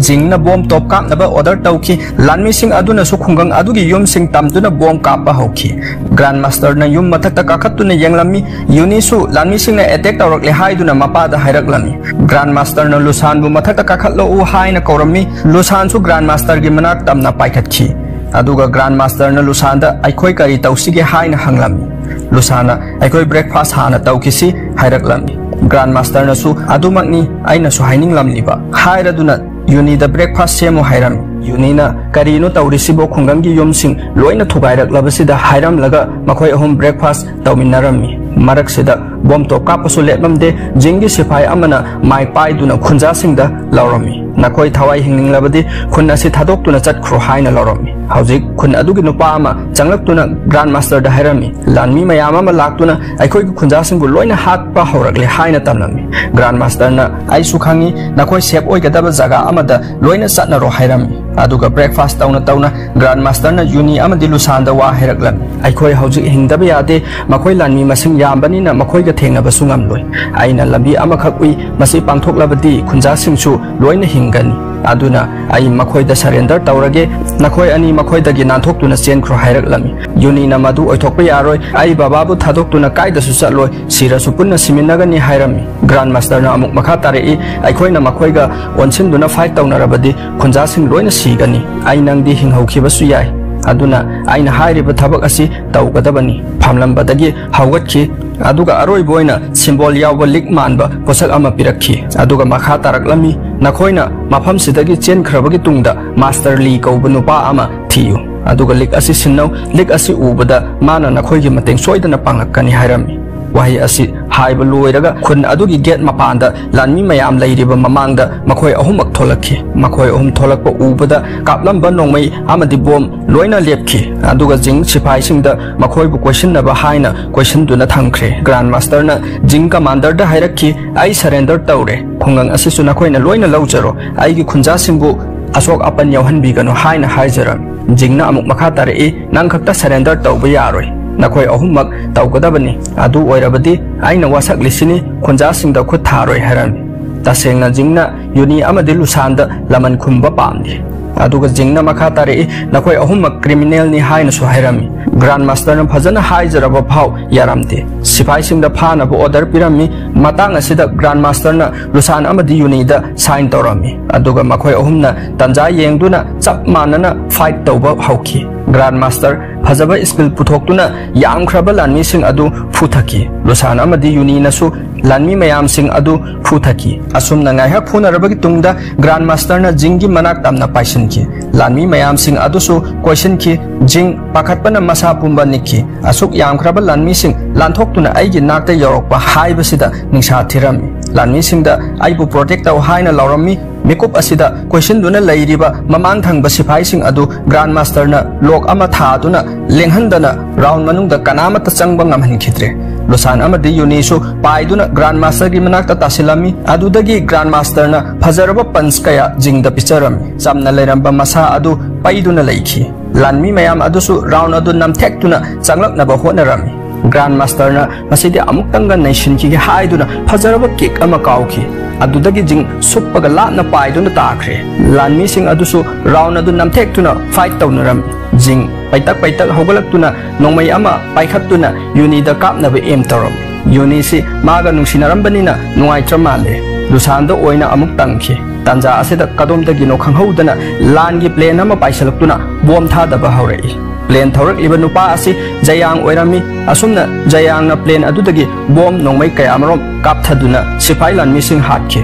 ꯖꯤꯡꯅ bomb ꯇꯣꯞ ꯀꯥꯞꯅꯕ order ꯇꯧꯈꯤ꯫ ꯂꯥꯟꯃꯤꯁꯤꯡ ꯑꯗꯨꯅꯁꯨ ꯈꯨꯡꯒꯪ ꯑꯗꯨꯒꯤ ꯌꯨꯝꯁꯤꯡ ꯇꯝꯗꯨꯅ bomb ꯀꯥꯞꯄ ꯍꯧꯈꯤ꯫ Grand Masterꯅ ꯌꯨꯝ ꯃꯊꯛꯇ ꯀꯥꯈꯠꯇꯨꯅ ꯌꯦꯡꯂꯝꯃꯤ꯫ ꯌꯨꯅꯤꯁꯨ ꯂꯥꯟꯃꯤꯁꯤꯡꯅ attack ꯇꯧꯔꯛꯂꯦ ꯍꯥꯏꯗꯨꯅ ꯃꯄꯥꯗ ꯍꯥꯏꯔꯛꯂꯝꯃꯤ꯫ Grand Masterꯅ ꯂꯨꯁꯥꯟꯕꯨ ꯃꯊꯛꯇ ꯀꯥꯈꯠꯂꯛꯎ ꯍꯥꯏꯅ ꯀꯧꯔꯝꯃꯤ꯫ ꯂꯨꯁꯥꯟꯁꯨ Grand Masterꯒꯤ ꯃꯅꯥꯛ ꯇꯝꯅ ꯄꯥꯏꯈꯠꯈꯤ꯫ ꯑꯗꯨꯒ Grand Masterꯅ ꯂꯨꯁꯥꯟꯗ "ꯑꯩꯈꯣꯏ ꯀꯔꯤ ꯇꯧꯁꯤꯒꯦ?" ꯍꯥꯏꯅ ꯍꯪꯂꯝꯃꯤ꯫ ꯂꯨꯁꯥꯟꯅ "ꯑꯩꯈꯣꯏ breakfast ꯍꯥꯟꯅ ꯇꯧꯈꯤꯁꯤ" ꯍꯥꯏꯔꯛꯂꯝꯃꯤ꯫ Grand Masterꯅꯁꯨ "ꯑꯗꯨꯃꯛꯅꯤ ꯑꯩꯅꯁꯨ ꯍꯥꯏꯅꯤꯡꯂꯝꯂꯤꯕ" ꯍꯥꯏꯔꯗꯨꯅ ꯌꯨꯅꯤꯗ breakfast ꯁꯦꯝꯃꯨ ꯍꯥꯏꯔꯝꯃꯤ꯫ ꯌꯨꯅꯤꯅ "ꯀꯔꯤꯅꯣ ꯇꯧꯔꯤꯁꯤꯕꯣ? ꯈꯨꯡꯒꯪꯒꯤ ꯌꯨꯝꯁꯤꯡ ꯂꯣꯏꯅ ꯊꯨꯒꯥꯏꯔꯛꯂꯕꯁꯤꯗ" ꯍꯥꯏꯔꯝꯂꯒ ꯃꯈꯣꯏ ꯑꯍꯨꯝ breakfast ꯇꯧꯃꯤꯟꯅꯔꯝꯃꯤ꯫ ꯃꯔꯛꯁꯤꯗ bomb ꯇꯣꯞ ꯀꯥꯞꯄꯁꯨ ꯂꯦꯞꯂꯝꯗꯦ꯫ ꯖꯤꯡꯒꯤ ꯁꯤꯐꯥꯏ ꯑꯃꯅ ꯃꯥꯏꯛ ꯄꯥꯏꯗꯨꯅ ꯈꯨꯟꯖꯥꯁꯤꯡꯗ ꯂꯥꯎꯔꯝꯃꯤ, "ꯅꯈꯣꯏ ꯊꯋꯥꯏ ꯍꯤꯡꯅꯤꯡꯂꯕꯗꯤ ꯈꯨꯟ ꯑꯁꯤ ꯊꯥꯗꯣꯛꯇꯨꯅ ꯆꯠꯈ꯭ꯔꯣ" ꯍꯥꯏꯅ ꯂꯥꯎꯔꯝꯃꯤ꯫ ꯍꯧꯖꯤꯛ ꯈꯨꯟ ꯑꯗꯨꯒꯤ ꯅꯨꯄꯥ ꯑꯃ ꯆꯪꯂꯛꯇꯨꯅ Grand Masterꯗ ꯍꯥꯏꯔꯝꯃꯤ, "ꯂꯥꯟꯃꯤ ꯃꯌꯥꯝ ꯑꯃ ꯂꯥꯛꯇꯨꯅ ꯑꯩꯈꯣꯏꯒꯤ ꯈꯨꯟꯖꯥꯁꯤꯡꯕꯨ ꯂꯣꯏꯅ ꯍꯥꯠꯄ ꯍꯧꯔꯛꯂꯦ" ꯍꯥꯏꯅ ꯇꯝꯂꯝꯃꯤ꯫ Grand Masterꯅ "ꯑꯩꯁꯨ ꯈꯪꯏ, ꯅꯈꯣꯏ safe ꯑꯣꯏꯒꯗꯕ ꯖꯒꯥ ꯑꯃꯗ ꯂꯣꯏꯅ ꯆꯠꯅꯔꯣ" ꯍꯥꯏꯔꯝꯃꯤ꯫ ꯑꯗꯨꯒ breakfast ꯇꯧꯅ ꯇꯧꯅ Grand Masterꯅ ꯌꯨꯅꯤ ꯑꯃꯗꯤ ꯂꯨꯁꯥꯟꯗ ꯋꯥ ꯍꯥꯏꯔꯛꯂꯝꯃꯤ, "ꯑꯩꯈꯣꯏ ꯍꯧꯖꯤꯛ ꯍꯤꯡꯗꯕ ꯌꯥꯗꯦ, ꯃꯈꯣꯏ ꯂꯥꯟꯃꯤ ꯃꯁꯤꯡ ꯌꯥꯝꯕꯅꯤꯅ ꯃꯈꯣꯏꯒ ꯊꯦꯡꯅꯕꯁꯨ ꯉꯝꯂꯣꯏ꯫ ꯑꯩꯅ ꯂꯝꯕꯤ ꯑꯃꯈꯛ ꯎꯏ, ꯃꯁꯤ ꯄꯥꯡꯊꯣꯛꯂꯕꯗꯤ ꯈꯨꯟꯖꯥꯁꯤꯡꯁꯨ ꯂꯣꯏꯅ ꯍꯤꯡꯒꯅꯤ"꯫ ꯑꯗꯨꯅ ꯑꯩ ꯃꯈꯣꯏꯗ surrender ꯇꯧꯔꯒꯦ, ꯅꯈꯣꯏ ꯑꯅꯤ ꯃꯈꯣꯏꯗꯒꯤ ꯅꯥꯟꯊꯣꯛꯇꯨꯅ ꯆꯦꯟꯈ꯭ꯔꯣ ꯍꯥꯏꯔꯛꯂꯝꯃꯤ꯫ ꯌꯨꯅꯤꯅ ꯃꯗꯨ ꯑꯣꯏꯊꯣꯛꯄ ꯌꯥꯔꯣꯏ, ꯑꯩ ꯕꯕꯥꯕꯨ ꯊꯥꯗꯣꯛꯇꯨꯅ ꯀꯥꯏꯗꯁꯨ ꯆꯠꯂꯣꯏ, ꯁꯤꯔꯁꯨ ꯄꯨꯟꯅ ꯁꯤꯃꯤꯟꯅꯒꯅꯤ ꯍꯥꯏꯔꯝꯃꯤ꯫ Grandmaster ꯅ ꯑꯃꯨꯛ ꯃꯈꯥ ꯇꯥꯔꯛꯏ, ꯑꯩꯈꯣꯏꯅ ꯃꯈꯣꯏꯒ ꯑꯣꯟꯁꯤꯟꯗꯨꯅ fight ꯇꯧꯅꯔꯕꯗꯤ ꯈꯨꯟꯖꯥꯁꯤꯡ ꯂꯣꯏꯅ ꯁꯤꯒꯅꯤ, ꯑꯩ ꯅꯪꯗꯤ ꯍꯤꯡꯍꯧꯈꯤꯕꯁꯨ ꯌꯥꯏ꯫ ꯑꯗꯨꯅ ꯑꯩꯅ ꯍꯥꯏꯔꯤꯕ ꯊꯕꯛ ꯑꯁꯤ ꯇꯧꯒꯗꯕꯅꯤ꯫ ꯐꯝꯂꯝꯕꯗꯒꯤ ꯍꯧꯒꯠꯈꯤ, ꯑꯗꯨꯒ ꯑꯔꯣꯏꯕ ꯑꯣꯏꯅ symbol ꯌꯥꯎꯕ ꯂꯤꯛ ꯃꯥꯟꯕ ꯄꯣꯠꯁꯛ ꯑꯃ ꯄꯤꯔꯛꯈꯤ꯫ ꯑꯗꯨꯒ ꯃꯈꯥ ꯇꯥꯔꯛꯂꯝꯃꯤ, ꯅꯈꯣꯏꯅ ꯃꯐꯝꯁꯤꯗꯒꯤ ꯆꯦꯟꯈ꯭ꯔꯕꯒꯤ ꯇꯨꯡꯗ Master Lee ꯀꯧꯕ ꯅꯨꯄꯥ ꯑꯃ ꯊꯤꯌꯨ, ꯑꯗꯨꯒ ꯂꯤꯛ ꯑꯁꯤ ꯁꯤꯟꯅꯧ, ꯂꯤꯛ ꯑꯁꯤ ꯎꯕꯗ ꯃꯥꯅ ꯅꯈꯣꯏꯒꯤ ꯃꯇꯦꯡ ꯁꯣꯏꯗꯅ ꯄꯥꯡꯂꯛꯀꯅꯤ ꯍꯥꯏꯔꯝꯃꯤ꯫ ꯋꯥꯍꯩ ꯑꯁꯤ ꯍꯥꯏꯕ ꯂꯣꯏꯔꯒ ꯈꯨꯟ ꯑꯗꯨꯒꯤ gate ꯃꯄꯥꯟꯗ ꯂꯥꯟꯃꯤ ꯃꯌꯥꯝ ꯂꯩꯔꯤꯕ ꯃꯃꯥꯡꯗ ꯃꯈꯣꯏ ꯑꯍꯨꯝꯃꯛ ꯊꯣꯛꯂꯛꯈꯤ꯫ ꯃꯈꯣꯏ ꯑꯍꯨꯝ ꯊꯣꯛꯂꯛꯄ ꯎꯕꯗ ꯀꯥꯞꯂꯝꯕ ꯅꯣꯡꯃꯩ ꯑꯃꯗꯤ bomb ꯂꯣꯏꯅ ꯂꯦꯞꯈꯤ꯫ ꯑꯗꯨꯒ ꯖꯤꯡ ꯁꯤꯐꯥꯏꯁꯤꯡꯗ ꯃꯈꯣꯏꯕꯨ ꯀꯣꯏꯁꯤꯟꯅꯕ ꯍꯥꯏꯅ ꯀꯣꯏꯁꯤꯟꯗꯨꯅ ꯊꯝꯈ꯭ꯔꯦ꯫ Grandmaster ꯅ ꯖꯤꯡ commander ꯗ ꯍꯥꯏꯔꯛꯈꯤ, "ꯑꯩ surrender ꯇꯧꯔꯦ꯫ ꯈꯨꯡꯒꯪ ꯑꯁꯤꯁꯨ ꯅꯈꯣꯏꯅ ꯂꯣꯏꯅ ꯂꯧꯖꯔꯣ꯫ ꯑꯩꯒꯤ ꯈꯨꯟꯖꯥꯁꯤꯡꯕꯨ ꯑꯁꯣꯛ ꯑꯄꯟ ꯌꯥꯎꯍꯟꯕꯤꯒꯅꯨ" ꯍꯥꯏꯅ ꯍꯥꯏꯖꯔꯝꯃꯤ꯫ ꯖꯤꯡꯅ ꯑꯃꯨꯛ ꯃꯈꯥ ꯇꯥꯔꯛꯏ, "ꯅꯪ ꯈꯛꯇ surrender ꯇꯧꯕ ꯌꯥꯔꯣꯏ꯫ ꯅꯈꯣꯏ ꯑꯍꯨꯝꯃꯛ ꯇꯧꯒꯗꯕꯅꯤ꯫ ꯑꯗꯨ ꯑꯣꯏꯔꯕꯗꯤ ꯑꯩꯅ ꯋꯥꯁꯛꯂꯤꯁꯤꯅꯤ, ꯈꯨꯟꯖꯥꯁꯤꯡꯗ ꯈꯨꯠ ꯊꯥꯔꯣꯏ" ꯍꯥꯏꯔꯝꯃꯤ꯫ ꯇꯁꯦꯡꯅ ꯖꯤꯡꯅ ꯌꯨꯅꯤ ꯑꯃꯗꯤ ꯂꯨꯁꯥꯟꯗ ꯂꯃꯟ ꯈꯨꯝꯕ ꯄꯥꯝꯂꯤ꯫ ꯑꯗꯨꯒ ꯖꯤꯡꯅ ꯃꯈꯥ ꯇꯥꯔꯛꯏ, "ꯅꯈꯣꯏ ꯑꯍꯨꯝꯃꯛ criminal ꯅꯤ" ꯍꯥꯏꯅꯁꯨ ꯍꯥꯏꯔꯝꯃꯤ꯫ Grandmaster ꯅ ꯐꯖꯅ ꯍꯥꯏꯖꯔꯕ ꯐꯥꯎ ꯌꯥꯔꯝꯗꯦ꯫ ꯁꯤꯐꯥꯏꯁꯤꯡꯗ ꯐꯥꯅꯕ order ꯄꯤꯔꯝꯃꯤ꯫ ꯃꯇꯥꯡ ꯑꯁꯤꯗ Grandmaster ꯅ ꯂꯨꯁꯥꯟ ꯑꯃꯗꯤ ꯌꯨꯅꯤꯗ sign ꯇꯧꯔꯝꯃꯤ꯫ ꯑꯗꯨꯒ ꯃꯈꯣꯏ ꯑꯍꯨꯝꯅ ꯇꯟꯖꯥ ꯌꯦꯡꯗꯨꯅ ꯆꯞ ꯃꯥꯟꯅꯅ fight ꯇꯧꯕ ꯍꯧꯈꯤ꯫ Grandmaster ꯐꯖꯕ skill ꯄꯨꯊꯣꯛꯇꯨꯅ ꯌꯥꯝꯈ꯭ꯔꯕ ꯂꯥꯟꯃꯤꯁꯤꯡ ꯑꯗꯨ ꯐꯨꯊꯈꯤ꯫ ꯂꯨꯁꯥꯟ ꯑꯃꯗꯤ ꯌꯨꯅꯤꯅꯁꯨ ꯂꯥꯟꯃꯤ ꯃꯌꯥꯝꯁꯤꯡ ꯑꯗꯨ ꯐꯨꯊꯈꯤ꯫ ꯑꯁꯨꯝꯅ ꯉꯥꯏꯍꯥꯛ ꯐꯨꯅꯔꯕꯒꯤ ꯇꯨꯡꯗ Grandmaster ꯅ ꯖꯤꯡꯒꯤ ꯃꯅꯥꯛ ꯇꯝꯅ ꯄꯥꯏꯁꯤꯟꯈꯤ꯫ ꯂꯥꯟꯃꯤ ꯃꯌꯥꯝꯁꯤꯡ ꯑꯗꯨꯁꯨ ꯀꯣꯏꯁꯤꯟꯈꯤ꯫ ꯖꯤꯡ ꯄꯥꯈꯠꯄꯅ ꯃꯁꯥ ꯄꯨꯝꯕ ꯅꯤꯛꯈꯤ꯫ "ꯑꯁꯨꯛ ꯌꯥꯝꯈ꯭ꯔꯕ ꯂꯥꯟꯃꯤꯁꯤꯡ ꯂꯥꯟꯊꯣꯛꯇꯨꯅ ꯑꯩꯒꯤ ꯅꯥꯛꯇ ꯌꯧꯔꯛꯄ ꯍꯥꯏꯕꯁꯤꯗ ꯅꯤꯡꯁꯥ ꯊꯤꯔꯝꯃꯤ꯫ ꯂꯥꯟꯃꯤꯁꯤꯡꯗ ꯑꯩꯕꯨ protect ꯇꯧ ꯍꯥꯏꯅ ꯂꯥꯎꯔꯝꯃꯤ꯫ ꯃꯤꯀꯨꯞ ꯑꯁꯤꯗ ꯀꯣꯏꯁꯤꯟꯗꯨꯅ ꯂꯩꯔꯤꯕ ꯃꯃꯥꯡ ꯊꯪꯕ ꯁꯤꯐꯥꯏꯁꯤꯡ ꯑꯗꯨ Grandmaster ꯅ lock ꯑꯃ ꯊꯥꯗꯨꯅ ꯂꯦꯡꯍꯟꯗꯅ round ꯃꯅꯨꯡꯗ ꯀꯅꯥꯃꯠꯇ ꯆꯪꯕ ꯉꯝꯍꯟꯈꯤꯗ꯭ꯔꯦ꯫ ꯂꯨꯁꯥꯟ ꯑꯃꯗꯤ ꯌꯨꯅꯤꯁꯨ ꯄꯥꯏꯗꯨꯅ Grandmaster ꯒꯤ ꯃꯅꯥꯛꯇ ꯇꯥꯁꯤꯜꯂꯝꯃꯤ꯫ ꯑꯗꯨꯗꯒꯤ Grandmaster ꯅ ꯐꯖꯔꯕ punch ꯀꯌꯥ ꯖꯤꯡꯗ ꯄꯤꯖꯔꯝꯃꯤ꯫ ꯆꯝꯅ ꯂꯩꯔꯝꯕ ꯃꯁꯥ ꯑꯗꯨ ꯄꯩꯗꯨꯅ ꯂꯩꯈꯤ꯫ ꯂꯥꯟꯃꯤ ꯃꯌꯥꯝ ꯑꯗꯨꯁꯨ round ꯑꯗꯨ ꯅꯝꯊꯦꯛꯇꯨꯅ ꯆꯪꯂꯛꯅꯕ ꯍꯣꯠꯅꯔꯝꯃꯤ꯫ ꯒ꯭ꯔꯥꯟ ꯃꯥꯁꯇꯔꯅ ꯃꯁꯤꯗꯤ ꯑꯃꯨꯛꯇꯪꯒ ꯅꯩꯁꯤꯟꯈꯤꯒꯦ ꯍꯥꯏꯗꯨꯅ ꯐꯖꯔꯕ ꯀꯤꯛ ꯑꯃ ꯀꯥꯎꯈꯤ꯫ ꯑꯗꯨꯗꯒꯤ ꯖꯤꯡ ꯁꯨꯞꯄꯒ ꯂꯥꯞꯅ ꯄꯥꯏꯗꯨꯅ ꯇꯥꯈ꯭ꯔꯦ꯫ ꯂꯥꯟꯃꯤꯁꯤꯡ ꯑꯗꯨꯁꯨ ꯔꯥꯎꯟ ꯑꯗꯨ ꯅꯝꯊꯦꯛꯇꯨꯅ ꯐꯥꯏꯠ ꯇꯧꯅꯔꯝꯃꯤ꯫ ꯖꯤꯡ ꯄꯩꯇꯛ ꯄꯩꯇꯛ ꯍꯧꯒꯠꯂꯛꯇꯨꯅ ꯅꯣꯡꯃꯩ ꯑꯃ ꯄꯥꯏꯈꯠꯇꯨꯅ ꯌꯨꯅꯤꯗ ꯀꯥꯞꯅꯕ ꯑꯦꯝ ꯇꯧꯔꯝꯃꯤ꯫ ꯌꯨꯅꯤꯁꯤ ꯃꯥꯒ ꯅꯨꯡꯁꯤꯅꯔꯝꯕꯅꯤꯅ ꯅꯨꯡꯉꯥꯏꯇ꯭ꯔ ꯃꯥꯜꯂꯦ꯫ ꯂꯨꯁꯥꯟꯗ ꯑꯣꯏꯅ ꯑꯃꯨꯛ ꯇꯝꯈꯤ꯫ ꯇꯥꯟꯖꯥ ꯑꯁꯤꯗ ꯀꯗꯣꯝꯗꯒꯤꯅꯣ ꯈꯪꯍꯧꯗꯅ ꯂꯥꯟꯒꯤ ꯄ꯭ꯂꯦꯟ ꯑꯃ ꯄꯥꯏꯁꯤꯜꯂꯛꯇꯨꯅ ꯕꯣꯝ ꯊꯥꯗꯕ ꯍꯧꯔꯛꯏ꯫ ꯄ꯭ꯂꯦꯟ ꯊꯧꯔꯛꯂꯤꯕ ꯅꯨꯄꯥ ꯑꯁꯤ ꯖꯌꯥꯡ ꯑꯣꯏꯔꯝꯃꯤ꯫ ꯑꯁꯨꯝꯅ ꯖꯌꯥꯡꯅ ꯄ꯭ꯂꯦꯟ ꯑꯗꯨꯗꯒꯤ ꯕꯣꯝ ꯅꯣꯡꯃꯩ ꯀꯌꯥꯃꯔꯣꯝ ꯀꯥꯞꯊꯗꯨꯅ ꯁꯤꯐꯥꯏ ꯂꯥꯟꯃꯤꯁꯤꯡ ꯍꯥꯠꯈꯤ꯫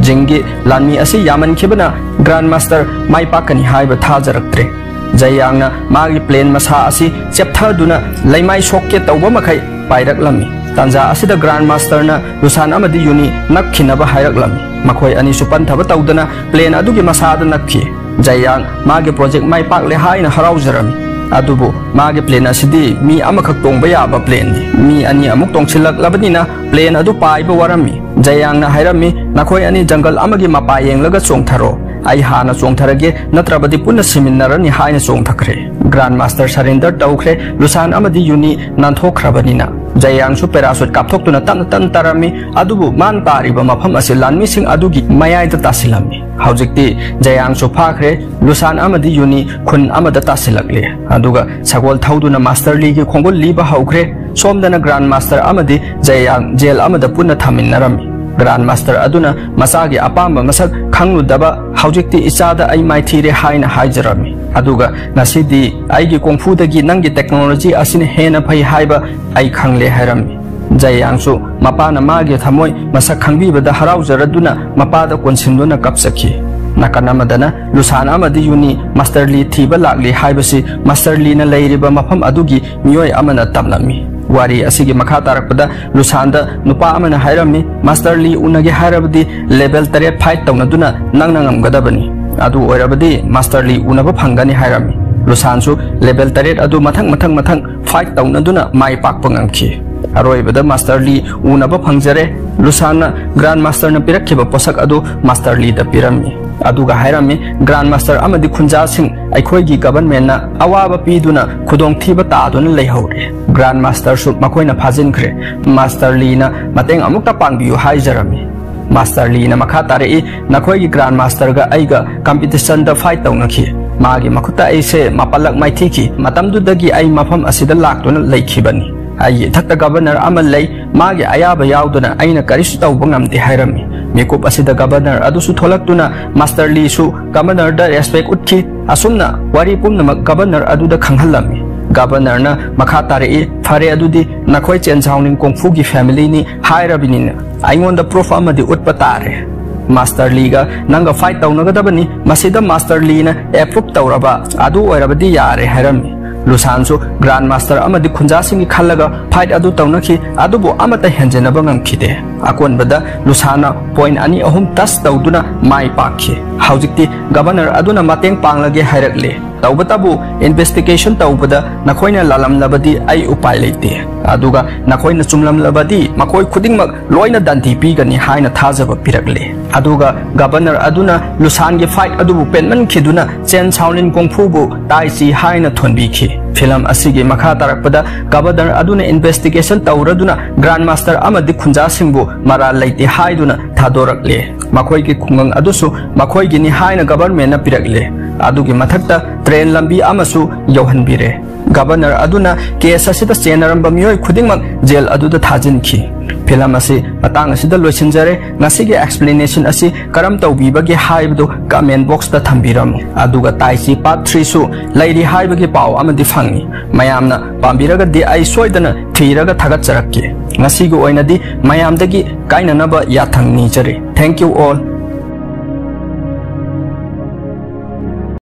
ꯖꯤꯡꯒꯤ ꯂꯥꯟꯃꯤ ꯑꯁꯤ ꯌꯥꯝꯃꯟꯈꯤꯕꯅ ꯒ꯭ꯔꯥꯟ ꯃꯥꯁꯇꯔ ꯃꯥꯏ ꯄꯥꯛꯀꯅꯤ ꯍꯥꯏꯕ ꯊꯥꯖꯔꯛꯇ꯭ꯔꯦ꯫ ꯖꯌꯥꯡꯅ ꯃꯥꯒꯤ ꯄ꯭ꯂꯦꯟ ꯃꯁꯥ ꯑꯁꯤ ꯆꯦꯞꯊꯗꯨꯅ ꯂꯩꯃꯥꯏ ꯁꯣꯛꯀꯦ ꯇꯧꯕ ꯃꯈꯩ ꯄꯥꯏꯔꯛꯂꯝꯃꯤ꯫ ꯇꯥꯟꯖꯥ ꯑꯁꯤꯗ ꯒ꯭ꯔꯥꯟ ꯃꯥꯁꯇꯔꯅ ꯂꯨꯁꯥꯟ ꯑꯃꯗꯤ ꯌꯨꯅꯤ ꯅꯞꯈꯤꯅꯕ ꯍꯥꯏꯔꯛꯂꯝꯃꯤ꯫ ꯃꯈꯣꯏ ꯑꯅꯤꯁꯨ ꯄꯟꯊꯕ ꯇꯧꯗꯅ ꯄ꯭ꯂꯦꯟ ꯑꯗꯨꯒꯤ ꯃꯁꯥꯗ ꯅꯞꯈꯤ꯫ ꯖꯌꯥꯡ ꯃꯥꯒꯤ ꯄ꯭ꯔꯣꯖꯦꯛ ꯃꯥꯏ ꯄꯥꯛꯂꯦ ꯍꯥꯏꯅ ꯍꯔꯥꯎꯖꯔꯝꯃꯤ꯫ ꯑꯗꯨꯕꯨ ꯃꯥꯒꯤ ꯄ꯭ꯂꯦꯟ ꯑꯁꯤꯗꯤ ꯃꯤ ꯑꯃꯈꯛ ꯇꯣꯡꯕ ꯌꯥꯕ ꯄ꯭ꯂꯦꯟꯅꯤ꯫ ꯃꯤ ꯑꯅꯤ ꯑꯃꯨꯛ ꯇꯣꯡꯁꯤꯜꯂꯛꯂꯕꯅꯤꯅ ꯄ꯭ꯂꯦꯟ ꯑꯗꯨ ꯄꯥꯏꯕ ꯋꯥꯔꯝꯃꯤ꯫ ꯖꯌꯥꯡꯅ ꯍꯥꯏꯔꯝꯃꯤ, "ꯅꯈꯣꯏ ꯑꯅꯤ ꯖꯪꯒꯜ ꯑꯃꯒꯤ ꯃꯄꯥ ꯌꯦꯡꯂꯒ ꯆꯣꯡꯊꯔꯣ꯫ ꯑꯩ ꯍꯥꯟꯅ ꯆꯣꯡꯊꯔꯒꯦ, ꯅꯠꯇ꯭ꯔꯕꯗꯤ ꯄꯨꯟꯅ ꯁꯤꯃꯤꯟꯅꯔꯅꯤ" ꯍꯥꯏꯅ ꯆꯣꯡꯊꯈ꯭ꯔꯦ꯫ ꯒ꯭ꯔꯥꯟ ꯃꯥꯁꯇꯔ ꯁꯔꯦꯟꯗꯔ ꯇꯧꯈ꯭ꯔꯦ꯫ ꯂꯨꯁꯥꯟ ꯑꯃꯗꯤ ꯌꯨꯅꯤ ꯅꯥꯟꯊꯣꯛꯈ꯭ꯔꯕꯅꯤꯅ꯫ ꯖꯌꯥꯡꯁꯨ ꯄꯦꯔꯥꯁꯨꯠ ꯀꯥꯞꯊꯣꯛꯇꯨꯅ ꯇꯞꯅ ꯇꯞꯅ ꯇꯥꯔꯝꯃꯤ꯫ ꯑꯗꯨꯕꯨ ꯃꯥꯅ ꯇꯥꯔꯤꯕ ꯃꯐꯝ ꯑꯁꯤ ꯂꯥꯟꯃꯤꯁꯤꯡ ꯑꯗꯨꯒꯤ ꯃꯌꯥꯏꯗ ꯇꯥꯁꯤꯜꯂꯝꯃꯤ꯫ ꯍꯧꯖꯤꯛꯇꯤ ꯖꯌꯥꯡꯁꯨ ꯐꯥꯈ꯭ꯔꯦ꯫ ꯂꯨꯁꯥꯟ ꯑꯃꯗꯤ ꯌꯨꯅꯤ ꯈꯨꯟ ꯑꯃꯗ ꯇꯥꯁꯤꯜꯂꯛꯂꯦ꯫ ꯑꯗꯨꯒ ꯁꯒꯣꯜ ꯊꯧꯗꯨꯅ ꯃꯥꯁꯇꯔ ꯂꯤꯒꯤ ꯈꯣꯡꯒꯨꯜ ꯂꯤꯕ ꯍꯧꯈ꯭ꯔꯦ꯫ ꯁꯣꯝꯗꯅ ꯒ꯭ꯔꯥꯟ ꯃꯥꯁꯇꯔ ꯑꯃꯗꯤ ꯖꯌꯥꯡ ꯖꯦꯜ ꯑꯃꯗ ꯄꯨꯟꯅ ꯊꯝꯃꯤꯟꯅꯔꯝꯃꯤ꯫ ꯒ꯭ꯔꯥꯟ ꯃꯥꯁꯇꯔ ꯑꯗꯨꯅ ꯃꯆꯥꯒꯤ ꯑꯄꯥꯝꯕ ꯃꯁꯛ ꯈꯪꯂꯨꯗꯕ, "ꯍꯧꯖꯤꯛꯇꯤ ꯏꯆꯥꯗ ꯑꯩ ꯃꯥꯏꯊꯤꯔꯦ" ꯍꯥꯏꯅ ꯍꯥꯏꯖꯔꯝꯃꯤ꯫ ꯑꯗꯨꯒ, "ꯉꯁꯤꯗꯤ ꯑꯩꯒꯤ ꯀꯣꯡꯐꯨꯗꯒꯤ ꯅꯪꯒꯤ ꯇꯦꯛꯅꯣꯂꯣꯖꯤ ꯑꯁꯤꯅ ꯍꯦꯟꯅ ꯐꯩ ꯍꯥꯏꯕ ꯑꯩ ꯈꯪꯂꯦ" ꯍꯥꯏꯔꯝꯃꯤ꯫ ꯖꯌꯥꯡꯁꯨ ꯃꯄꯥꯅ ꯃꯥꯒꯤ ꯊꯃꯣꯏ ꯃꯁꯛ ꯈꯪꯕꯤꯕꯗ ꯍꯔꯥꯎꯖꯔꯗꯨꯅ ꯃꯄꯥꯗ ꯀꯣꯟꯁꯤꯟꯗꯨꯅ ꯀꯞꯆꯈꯤ꯫ ꯅꯥꯀꯟ ꯑꯃꯗꯅ ꯂꯨꯁꯥꯟ ꯑꯃꯗꯤ ꯌꯨꯅꯤ ꯃꯥꯁꯇꯔ ꯂꯤ ꯊꯤꯕ ꯂꯥꯛꯂꯤ ꯍꯥꯏꯕꯁꯤ ꯃꯥꯁꯇꯔ ꯂꯤꯅ ꯂꯩꯔꯤꯕ ꯃꯐꯝ ꯑꯗꯨꯒꯤ ꯃꯤꯑꯣꯏ ꯑꯃꯅ ꯇꯝꯂꯝꯃꯤ꯫ ꯋꯥꯔꯤ ꯑꯁꯤꯒꯤ ꯃꯈꯥ ꯇꯥꯔꯛꯄꯗ ꯂꯨꯁꯥꯟꯗ ꯅꯨꯄꯥ ꯑꯃꯅ ꯍꯥꯏꯔꯝꯃꯤ, "ꯃꯥꯁꯇꯔ ꯂꯤ ꯎꯅꯒꯦ ꯍꯥꯏꯔꯕꯗꯤ ꯂꯦꯚꯦꯜ ꯇꯔꯦꯠ ꯐꯥꯏꯠ ꯇꯧꯅꯗꯨꯅ ꯅꯪꯅ ꯉꯝꯒꯗꯕꯅꯤ꯫ ꯑꯗꯨ ꯑꯣꯏꯔꯕꯗꯤ ꯃꯥꯁꯇꯔ ꯂꯤ ꯎꯅꯕ ꯐꯪꯒꯅꯤ" ꯍꯥꯏꯔꯝꯃꯤ꯫ ꯂꯨꯁꯥꯟꯁꯨ ꯂꯦꯚꯦꯜ ꯇꯔꯦꯠ ꯑꯗꯨ ꯃꯊꯪ ꯃꯊꯪ ꯃꯊꯪ ꯐꯥꯏꯠ ꯇꯧꯅꯗꯨꯅ ꯃꯥꯏ ꯄꯥꯛꯄ ꯉꯝꯈꯤ꯫ ꯑꯔꯣꯏꯕꯗ ꯃꯥꯁꯇꯔ ꯂꯤ ꯎꯅꯕ ꯐꯪꯖꯔꯦ꯫ ꯂꯨꯁꯥꯟꯅ ꯒ꯭ꯔꯥꯟ ꯃꯥꯁꯇꯔꯅ ꯄꯤꯔꯛꯈꯤꯕ ꯄꯣꯠꯁꯛ ꯑꯗꯨ ꯃꯥꯁꯇꯔ ꯂꯤꯗ ꯄꯤꯔꯝꯃꯤ꯫ ꯑꯗꯨꯒ ꯍꯥꯏꯔꯝꯃꯤ, "Grand Master ꯑꯃꯗꯤ ꯈꯨꯟꯖꯥꯁꯤꯡ ꯑꯩꯈꯣꯏꯒꯤ governmentꯅ ꯑꯋꯥꯕ ꯄꯤꯗꯨꯅ ꯈꯨꯗꯣꯡꯊꯤꯕ ꯇꯥꯗꯨꯅ ꯂꯩꯍꯧꯔꯦ꯫ Grand Masterꯁꯨ ꯃꯈꯣꯏꯅ ꯐꯥꯖꯤꯟꯈ꯭ꯔꯦ꯫" Master Leeꯅ ꯃꯇꯦꯡ ꯑꯃꯨꯛꯇ ꯄꯥꯡꯕꯤꯌꯨ ꯍꯥꯏꯖꯔꯝꯃꯤ꯫ Master Leeꯅ ꯃꯈꯥ ꯇꯥꯔꯛꯏ, "ꯅꯈꯣꯏꯒꯤ Grand Masterꯒ ꯑꯩꯒ competitionꯗ fight ꯇꯧꯅꯈꯤ꯫ ꯃꯥꯒꯤ ꯃꯈꯨꯠꯇ ꯑꯩꯁꯦ ꯃꯄꯜꯂꯛ ꯃꯥꯏꯊꯤꯈꯤ꯫ ꯃꯇꯝꯗꯨꯗꯒꯤ ꯑꯩ ꯃꯐꯝ ꯑꯁꯤꯗ ꯂꯥꯛꯇꯨꯅ ꯂꯩꯈꯤꯕꯅꯤ꯫ ꯑꯩꯒꯤ ꯏꯊꯛꯇ governor ꯑꯃ ꯂꯩ꯫ ꯃꯥꯒꯤ ꯑꯌꯥꯕ ꯌꯥꯎꯗꯅ ꯑꯩꯅ ꯀꯔꯤꯁꯨ ꯇꯧꯕ ꯉꯝꯗꯦ" ꯍꯥꯏꯔꯝꯃꯤ꯫ ꯃꯤꯀꯨꯞ ꯑꯁꯤꯗ governor ꯑꯗꯨꯁꯨ ꯊꯣꯛꯂꯛꯇꯨꯅ Master Leeꯁꯨ governorꯗ respect ꯎꯠꯈꯤ꯫ ꯑꯁꯨꯝꯅ ꯋꯥꯔꯤ ꯄꯨꯝꯅꯃꯛ governor ꯑꯗꯨꯗ ꯈꯪꯍꯜꯂꯝꯃꯤ꯫ Governorꯅ ꯃꯈꯥ ꯇꯥꯔꯛꯏ, "ꯐꯔꯦ, ꯑꯗꯨꯗꯤ ꯅꯈꯣꯏ Chen Shaolin Kung Fuꯒꯤ familyꯅꯤ ꯍꯥꯏꯔꯕꯅꯤꯅ ꯑꯩꯉꯣꯟꯗ proof ꯑꯃꯗꯤ ꯎꯠꯄ ꯇꯥꯔꯦ꯫ Master Leeꯒ ꯅꯪꯒ fight ꯇꯧꯅꯒꯗꯕꯅꯤ꯫ ꯃꯁꯤꯗ Master Leeꯅ approve ꯇꯧꯔꯕ ꯑꯗꯨ ꯑꯣꯏꯔꯕꯗꯤ ꯌꯥꯔꯦ" ꯍꯥꯏꯔꯝꯃꯤ꯫ Lucianꯁꯨ Grand Master ꯑꯃꯗꯤ ꯈꯨꯟꯖꯥꯁꯤꯡꯒꯤ ꯈꯜꯂꯒ fight ꯑꯗꯨ ꯇꯧꯅꯈꯤ, ꯑꯗꯨꯕꯨ ꯑꯃꯠꯇ ꯍꯦꯟꯖꯤꯟꯅꯕ ꯉꯝꯈꯤꯗꯦ꯫ ꯑꯀꯣꯟꯕꯗ Lucianꯅ point ꯑꯅꯤ ꯑꯍꯨꯝ touch ꯇꯧꯗꯨꯅ ꯃꯥꯏ ꯄꯥꯛꯈꯤ꯫ ꯍꯧꯖꯤꯛꯇꯤ governor ꯑꯗꯨꯅ ꯃꯇꯦꯡ ꯄꯥꯡꯂꯒꯦ ꯍꯥꯏꯔꯛꯂꯦ꯫ "ꯇꯧꯕꯇꯕꯨ, investigation ꯇꯧꯕꯗ ꯅꯈꯣꯏꯅ ꯂꯥꯜꯂꯝꯂꯕꯗꯤ ꯑꯩ ꯎꯄꯥꯏ ꯂꯩꯇꯦ, ꯑꯗꯨꯒ ꯅꯈꯣꯏꯅ ꯆꯨꯝꯂꯝꯂꯕꯗꯤ ꯃꯈꯣꯏ ꯈꯨꯗꯤꯡꯃꯛ ꯂꯣꯏꯅ ꯗꯟꯗꯤ ꯄꯤꯒꯅꯤ" ꯍꯥꯏꯅ ꯊꯥꯖꯕ ꯄꯤꯔꯛꯂꯦ꯫ ꯑꯗꯨꯒ governor ꯑꯗꯨꯅ Lucianꯒꯤ fight ꯑꯗꯨꯕꯨ ꯄꯦꯟꯃꯟꯈꯤꯗꯨꯅ Chen Shaolin Kung Fuꯕꯨ Tai Chi ꯍꯥꯏꯅ ꯊꯣꯟꯕꯤꯈꯤ꯫ Film ꯑꯁꯤꯒꯤ ꯃꯈꯥ ꯇꯥꯔꯛꯄꯗ governor ꯑꯗꯨꯅ investigation ꯇꯧꯔꯗꯨꯅ Grand Master ꯑꯃꯗꯤ ꯈꯨꯟꯖꯥꯁꯤꯡꯕꯨ ꯃꯔꯥꯜ ꯂꯩꯇꯦ ꯍꯥꯏꯗꯨꯅ ꯊꯥꯗꯣꯔꯛꯂꯦ꯫ ꯃꯈꯣꯏꯒꯤ ꯈꯨꯡꯒꯪ ꯑꯗꯨꯁꯨ ꯃꯈꯣꯏꯒꯤꯅꯤ ꯍꯥꯏꯅ governmentꯅ ꯄꯤꯔꯛꯂꯦ꯫ ꯑꯗꯨꯒꯤ ꯃꯊꯛꯇ train ꯂꯝꯕꯤ ꯑꯃꯁꯨ ꯌꯧꯍꯟꯕꯤꯔꯦ꯫ Governor ꯑꯗꯨꯅ case ꯑꯁꯤꯗ ꯆꯦꯟꯅꯔꯝꯕ ꯃꯤꯑꯣꯏ ꯈꯨꯗꯤꯡꯃꯛ jail ꯑꯗꯨꯗ ꯊꯥꯖꯤꯟꯈꯤ꯫ Film ꯑꯁꯤ ꯃꯇꯥꯡ ꯑꯁꯤꯗ ꯂꯣꯏꯁꯤꯟꯖꯔꯦ꯫ ꯉꯁꯤꯒꯤ explanation ꯑꯁꯤ ꯀꯔꯝ ꯇꯧꯕꯤꯕꯒꯦ ꯍꯥꯏꯕꯗꯨ comment boxꯇ ꯊꯝꯕꯤꯔꯝꯃꯨ꯫ ꯑꯗꯨꯒ Tai Chi Part Threeꯁꯨ ꯂꯩꯔꯤ ꯍꯥꯏꯕꯒꯤ ꯄꯥꯎ ꯑꯃꯗꯤ ꯐꯪꯉꯤ꯫ ꯃꯌꯥꯝꯅ ꯄꯥꯝꯕꯤꯔꯒꯗꯤ ꯑꯩ ꯁꯣꯏꯗꯅ ꯊꯤꯔꯒ ꯊꯥꯒꯠꯆꯔꯛꯀꯦ꯫ ꯉꯁꯤꯒꯤ ꯑꯣꯏꯅꯗꯤ ꯃꯌꯥꯝꯗꯒꯤ ꯀꯥꯏꯅꯅꯕ ꯌꯥꯊꯪ ꯅꯤꯖꯔꯤ꯫ Thank you all꯫